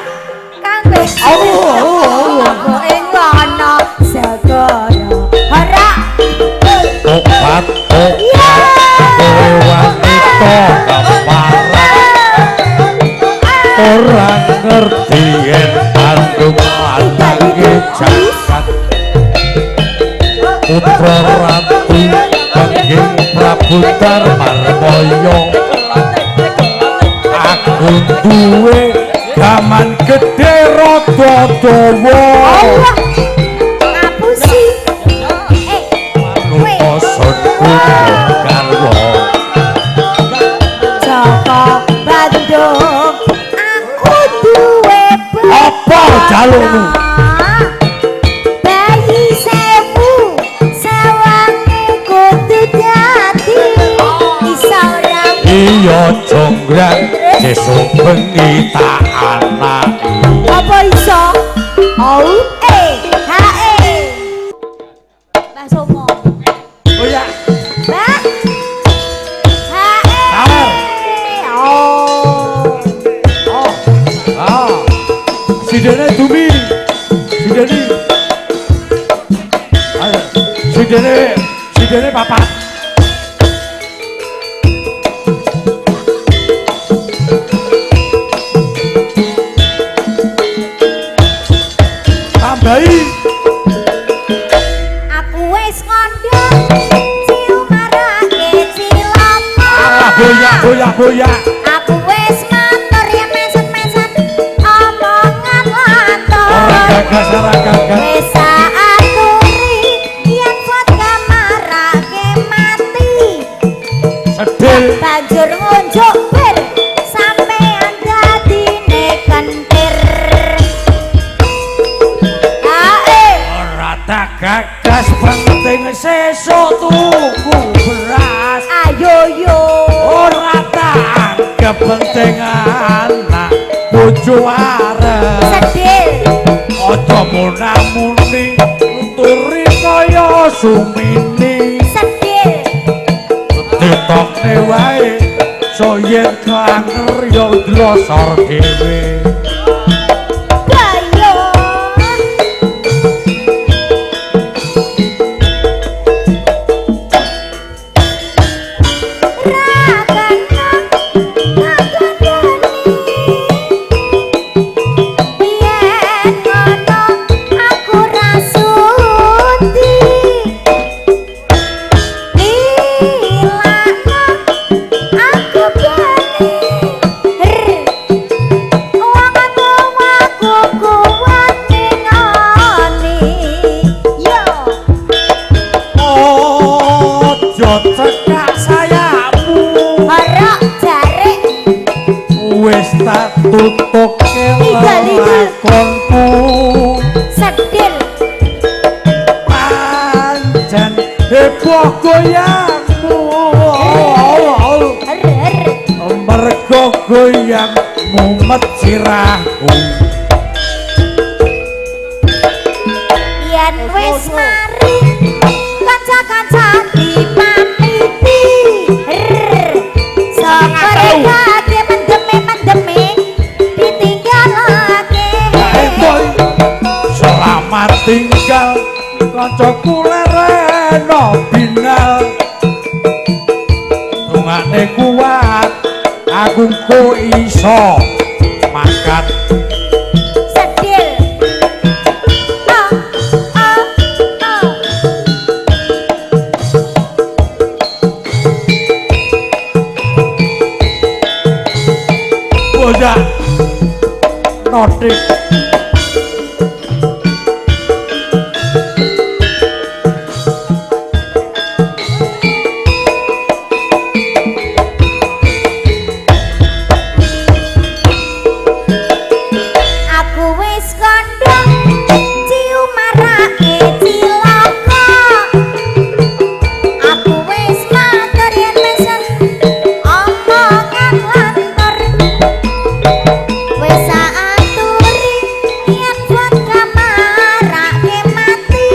Kang wis. Ing ngono segara. Ora. Tobat tobat kowe wanita keparat. Ora ngerti yen Bandung lanange jagat. Putra Ratu Pengging Prabu Darmarmaya. Aku duwe gaman gedhe rada dawa. Allah. Ngapusi. Eh. Manut sun kudu garwa. Jaka Bandung aku duwe Apa jalukmu? Beras sesuk bengi tak anaki. Apa iso? Au e h e. Mbah Somo. Oh ya. Mbah. H e. Oh. Oh. Ah. Sidene dumi. Sidene. Ayo. Sidene, sidene papat. Tambahi. Aku wis ngandha ciumarake cilaka. Alah boyak boyak boyak. Aku wis matur yen meset-meset omongan lantur. Ora gagas ora gagas. Wis aturi yen vodka marake mati. Sedil. Banjur ngunjuk bir sampean dadine kentir. Ae. Ora tak gagas penting sesuk tuku beras. Ayo yo. Ora tak anggap penting anak bojo arep. Sedil. Aja munamuni nuturi kaya sumini. Sedil. Ditokne wae so yen klanger ya dlosor dhewe. Bayo. Ojo cekak sayapmu. Horok jarik. Wis tak tutuke lakonku. Sedil. Pancen heboh goyangmu. Mergo goyang mumet sirahku. Yen wis mari kanca-kanca dipamiti. Sokore kake mendeme-mendeme ditinggalake. Selamat tinggal kancaku lereno binal. Dungane kuat aku ku iso mangkat. Sedil. Oh, oh, oh. Bocah notik. Aku wis kandha ciumarake cilaka. Aku wis matur yen mesen omongan lantur. Wis aturi yen vodka marake mati.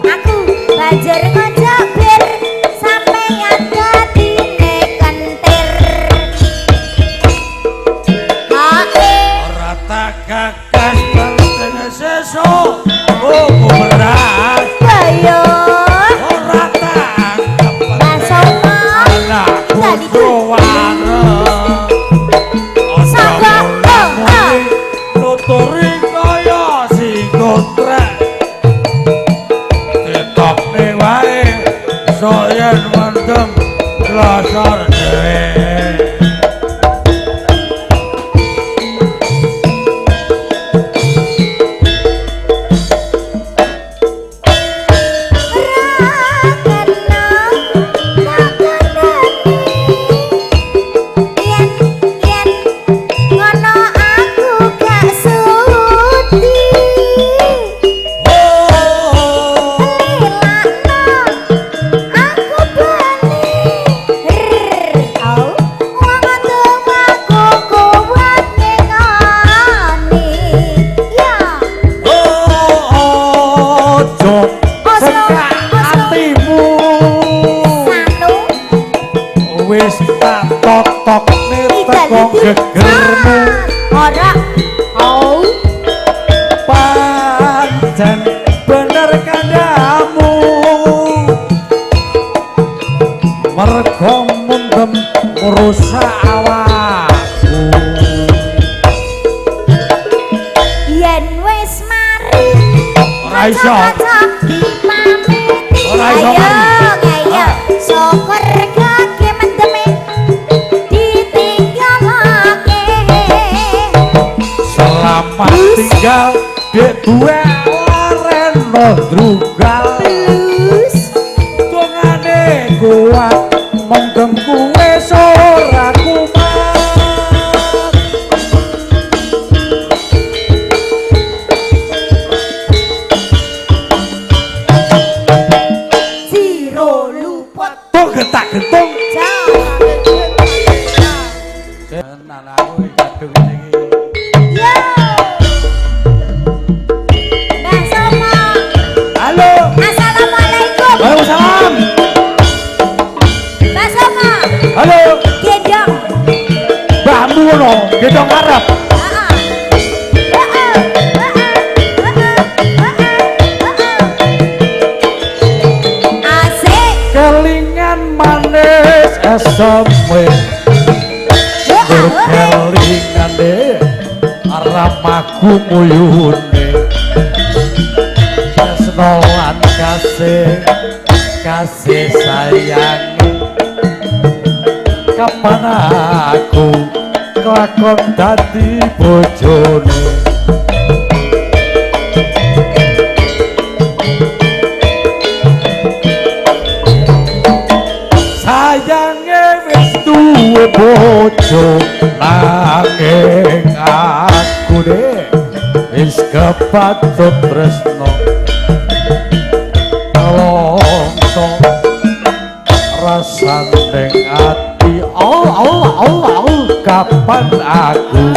Aku banjur ngajak bir sampeyan dadine kentir. Hae. Ora tak gagas penting sesuk tuku beras. Bayo. Ora tak anggap Mbah Somo. anak bojo wareg. Aja Sapa? munamuni nuturi kaya sing Ditokne wae so yen mendem dlosor dhewe. Aku Ora iso. Dipamiti. Ora iso. Ayo, syukur kake mendeme ditinggalake. Selamat tinggal dek duwe lareno drugal. Dongane kuat mendem kuwe ora kumat. Jiro luput Tung getak gentung. Tenan aku iki kadung iki. Yo. Mbah Somo. Halo. Assalamualaikum. Waalaikumsalam. Mbah Somo. Halo. Gendong. Mbahmu ngono, gendong arep. Heeh. Heeh. Heeh. Heeh. Heeh. Asik. Kelingan manis eseme. Kelingane ramaku muyune. Tresno lan kasih, kasih sayange. Kapan aku kelakon dadi bojone. Sayange wis duwe bojo nanging aku deh wis kepatut tresno nelongso rasane ati. Oh oh oh oh, kapan aku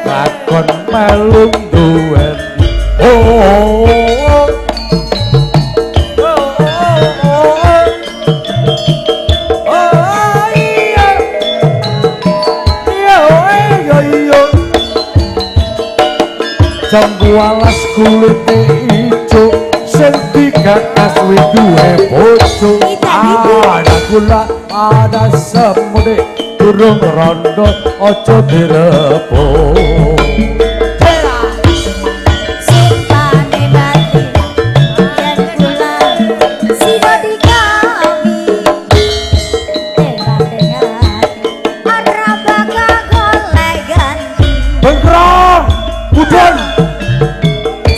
lakon melu duweni. Oh oh oh oh oh oh iya iya iya iya. Jambu alas kulite ijo sing digagas wis duwe bojo. Ada gula ada semune durung rondo aja direbut. Sumpane batin yen kula sida dikami. Tengah-tengah ora bakal golek ganti. Bengkrong budon.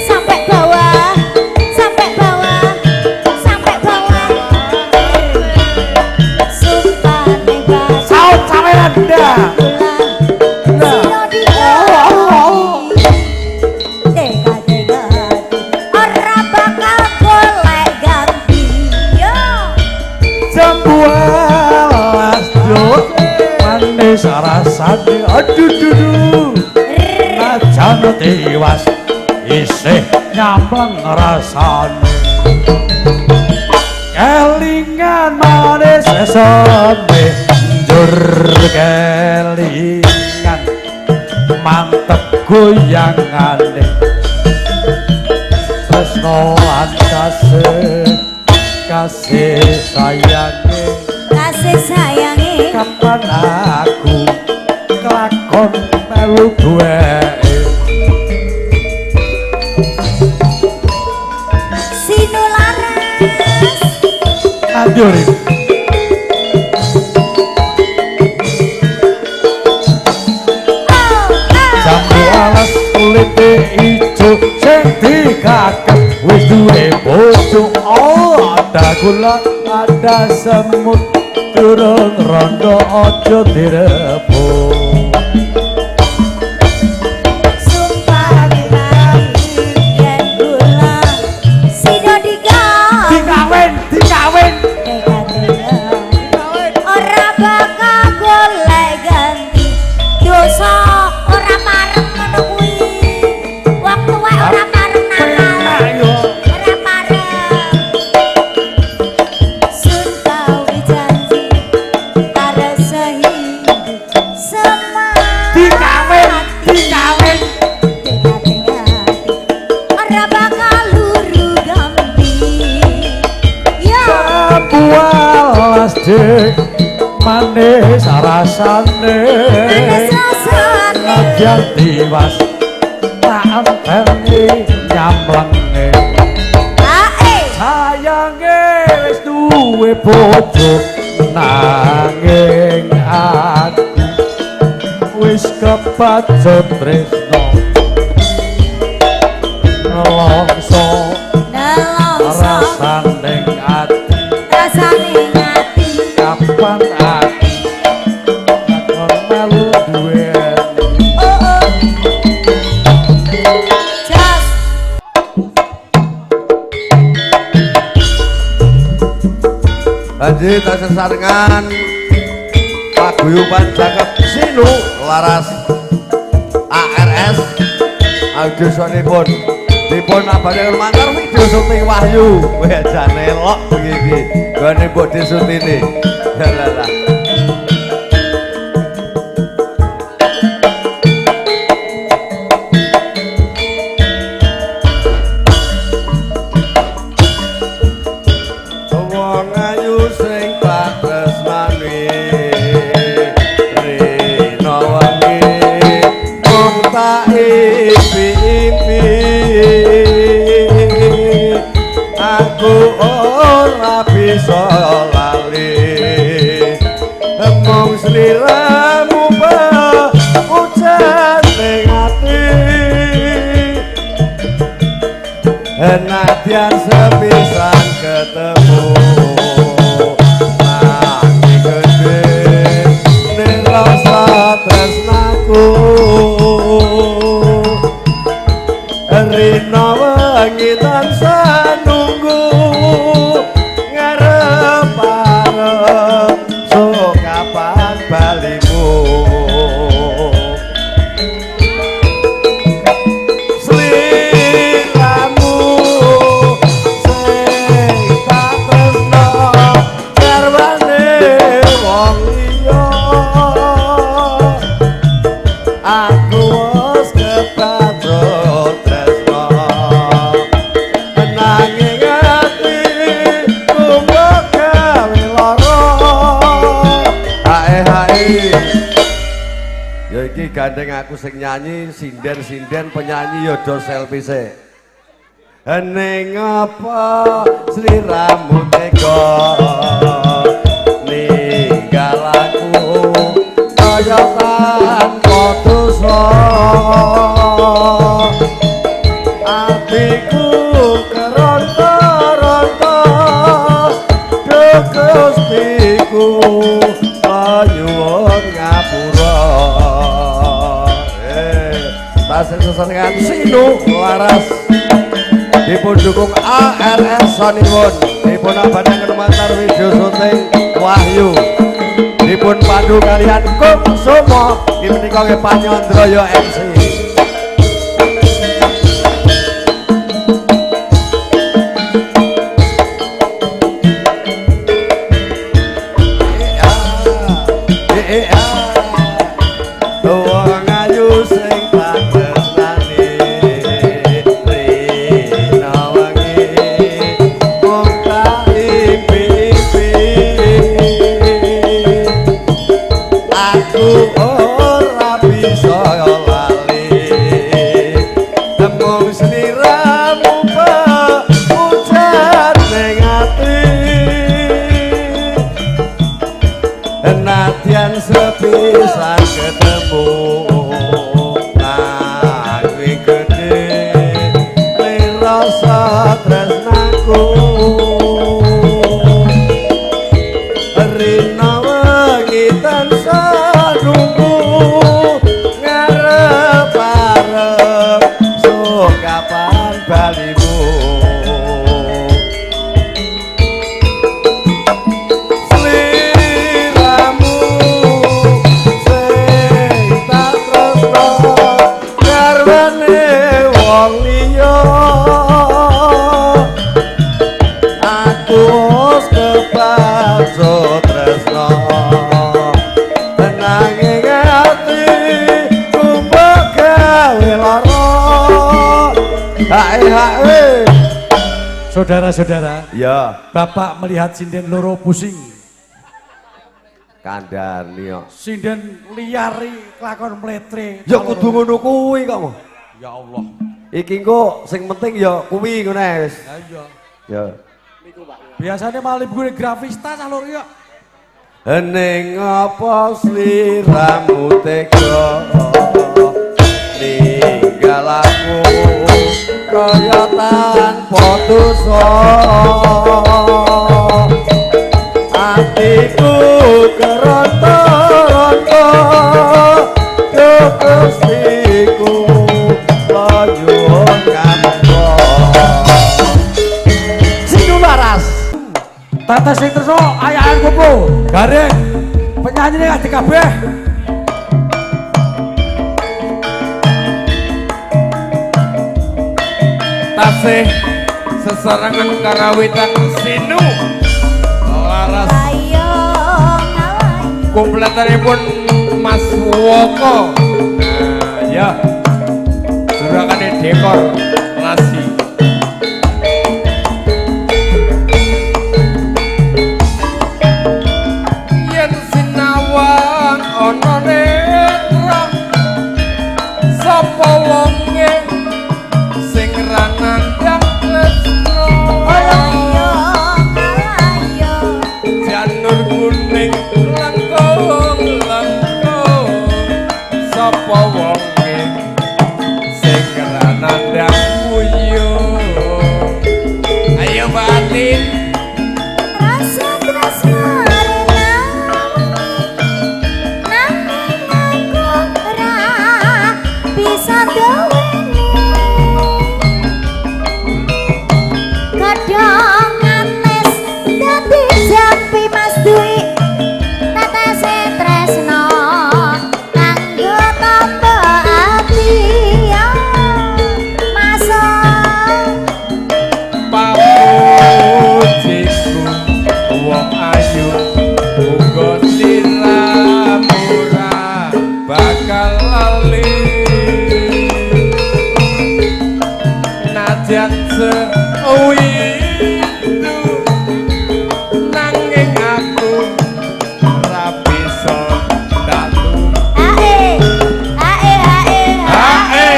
Sampai bawah, sampai bawah, sampai bawah. Sumpane batin Saut sampean ndak. kula sida dikami. Tengah-tengah ora bakal golek ganti. Yo. Jambu alas yo manis rasane aduh dudu. Najan tiwas isih nyamleng rasane. Kelingan manis eseme njur kelingan mantep goyangane. Tresno lan kasih, kasih sayange. Kasih sayange. Kapan aku kelakon melu duweke. Sinularas. Nanti urip. Oh, oh. Jambu alas kulite ijo sing digagas wis duwe bojo. Oh, ada gula ada semut durung rondo aja direbut. Sumpah batin yen kula sida dikami. Dikawin, dikawin. Tengah-tengah ora bakal golek ganti. Dosa ora pareng ngono kuwi. Wong tuwek ora pareng nakal. Ayo. Ora pareng. Sun kawi janji arep sehidup semati. Dikawin, dikawin. Tengah-tengah ora bakal luru ganti. Yo. Jambu alas dik manis rasane. Manis rasane. Nadyan tiwas tak enteni nyamlenge. duwe bojo nanging aku wis kebacut tresno nelongso nelongso rasane ati rasane ati kapan aku bakal melu duwe. Oh oh jas. Lanjut sesarengan paguyuban Cakep Sinu Laras ARS audio sonipun dipun abane lumantar video syuting Wahyu. Wah jane elok bengi iki gone mbok disutine. Lah. Wong ayu sing tak tresnani rina wengi mung tak impi-impi aku ora bisa lali mung sliramu ujan ning ati nadyan sepisan ketemu nanging gedhe ning rasa tresnaku rina wengi tansah nunggu ngarep-arep sok kapan balimu sliramu sing tak tresno garwane wong liya aku wis kebacut tresno nanging atiku mbok gawe lara. Hae hae ya iki gandeng aku sing nyanyi sinden-sinden penyanyi ya do selfie sik. Ning apa sliramu tega ninggal aku kaya tanpa dosa atiku keronta-ronta duh Gustiku nyuwun ngapura. Tasih sesarengan Sinu Laras dipun dukung ARS Sonipun dipun abadhaken lumantar video syuting Wahyu dipun pandu kalian Kung Sumo menika nggih Panyandraya MC. Wong ayu sing tak tresnani rina wengi mung tak impi-impi aku ora bisa lali mung sliramu ujan ning ati nadyan sepisan ketemu nanging gedhe rasa tresnaku rina wengi tansah nunggu ngarep-arep sok kapan balimu sliramu sing tak tresno garwane wong liya aku wis kebacut tresno nanging atiku mbok gawe lara. Hae hae Saudara-saudara, ya Bapak melihat sinden loro pusing. Kandhani kok. Sinden liari kelakon mletre. Ya kudu ngono kuwi kok. Ya Allah. Iki engko sing penting ya kuwi ngono ae wis. Ya iya. Ya. Biasanya malah ibu grafista cah loro ya. Ning apa sliramu tega ninggal aku kaya tanpa dosa, atiku keronta-ronta Gustiku nyuwun ngampa. Sinu Laras. Tetes sing tresno ayakan kupu. Gareng. Penyanyine adi kabeh. Tasih sesarengan karawitan Sinu Laras. Kompletanipun Mas Woko. Nah, ya. Jurakane dekor nasi. Yen sinawang ana netra sapa wonge sing ra nandhang tresna? Janur kuning lengkung lengkung sapa wonge sing ra nandhang uyuh? Ayo Mbak Atin. Rasa tresno nanging aku ora bisa duweni. Kadang anes dadi jampi Mas Dwi, tetese tresno kanggo tamba ati ya Mas. Pamujiku wong ayu uga sliramu ora bakal lali, najan sewindu nanging aku ora bisa dalu. Ae ae ae Ae.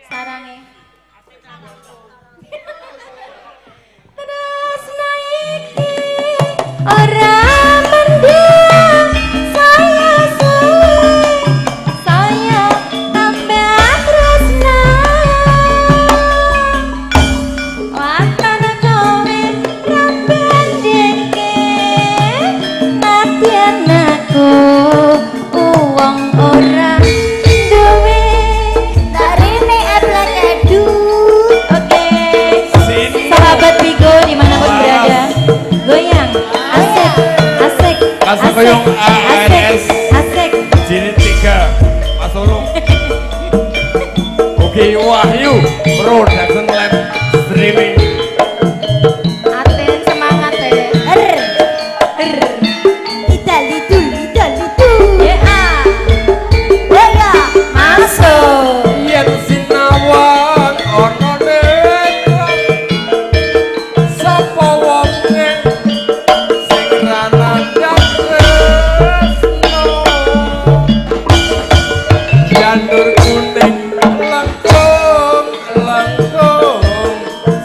Sarange. Tresna iki ora mendem, saya suwe, saya tambah tresna. Watan kowe ra bandingke, nadyan aku wong ora duwe. Tarine eblek edu. Oke. Sinu Sahabat Bigo dimanapun berada, goyang, asik, asik, Kasih asik, koyong asik, ARS. asik. Jilid 3 Mas Ulung. Oke Wahyu Production Lab Streaming. Atin semangat ya. R R. idal idul idal idul. Ya. Ya. Masuk. Yen sinawang ana netra sapa wonge sing ra nandhang tresna? Janur kuning lengkung lengkung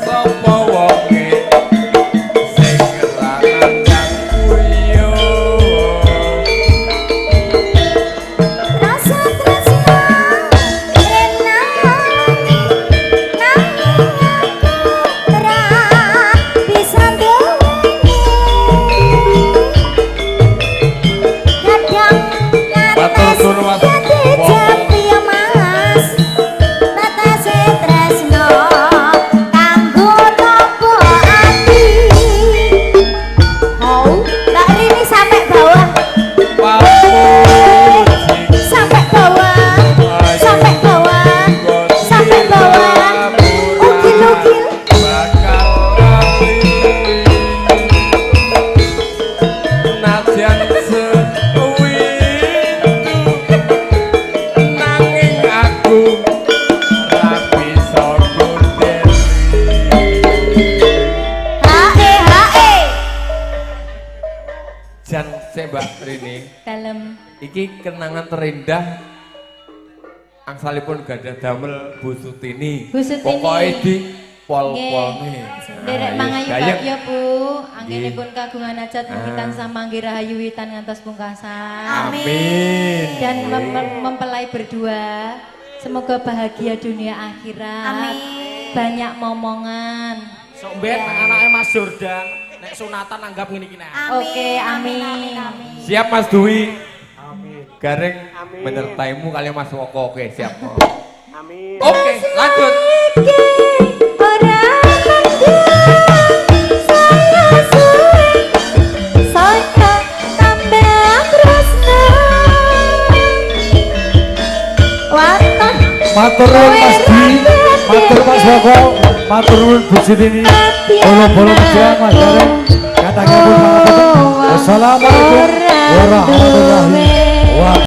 sapa wonge sing ra nandhang uyuh? Rasa tresno renani, nanging aku ora bisa duweni. Kadang Matur ngates suwun, Mas. dadi jampi ya Mas, tetese tresno kanggo topo ati. Hau, Mbak Rini sampai bawah. Pamujiku Sampai bawah, sampai bawah, sampai bawah. Ukil ukil. Bakal lali najan sewindu nanging aku ra bisa gondeli. Hae hae. Jan sik Mbak Rini, Dalam iki kenangan terindah Angsalipun gadah damel Bu Sutini. Bu Sutini. Pokoke di pol-polne. Nderek mangayu bagya Bu, anggenipun kagungan hajat mugi tansah manggih rahayu witan ngantos pungkasan. Amin. Dan mempelai berdua semoga bahagia dunia akhirat. Amin. Banyak momongan. Sok ben anake Mas Jordan nek sunatan anggap ngene iki nek. Oke, amin. Siap Mas Dwi. Amin. Gareng menyertaimu kali Mas Woko. Oke, siap. Amin. Oke, lanjut. Ora mandang saya suwe, saya tambah tresna. Waton Matur nuwun Mas Dwi, matur Mas Woko, matur nuwun Bu Sutini. Bolo-bolo menjelang Mas Gareng. Katakan pun pangapunten. Wassalamualaikum warahmatullahi wabarakatuh.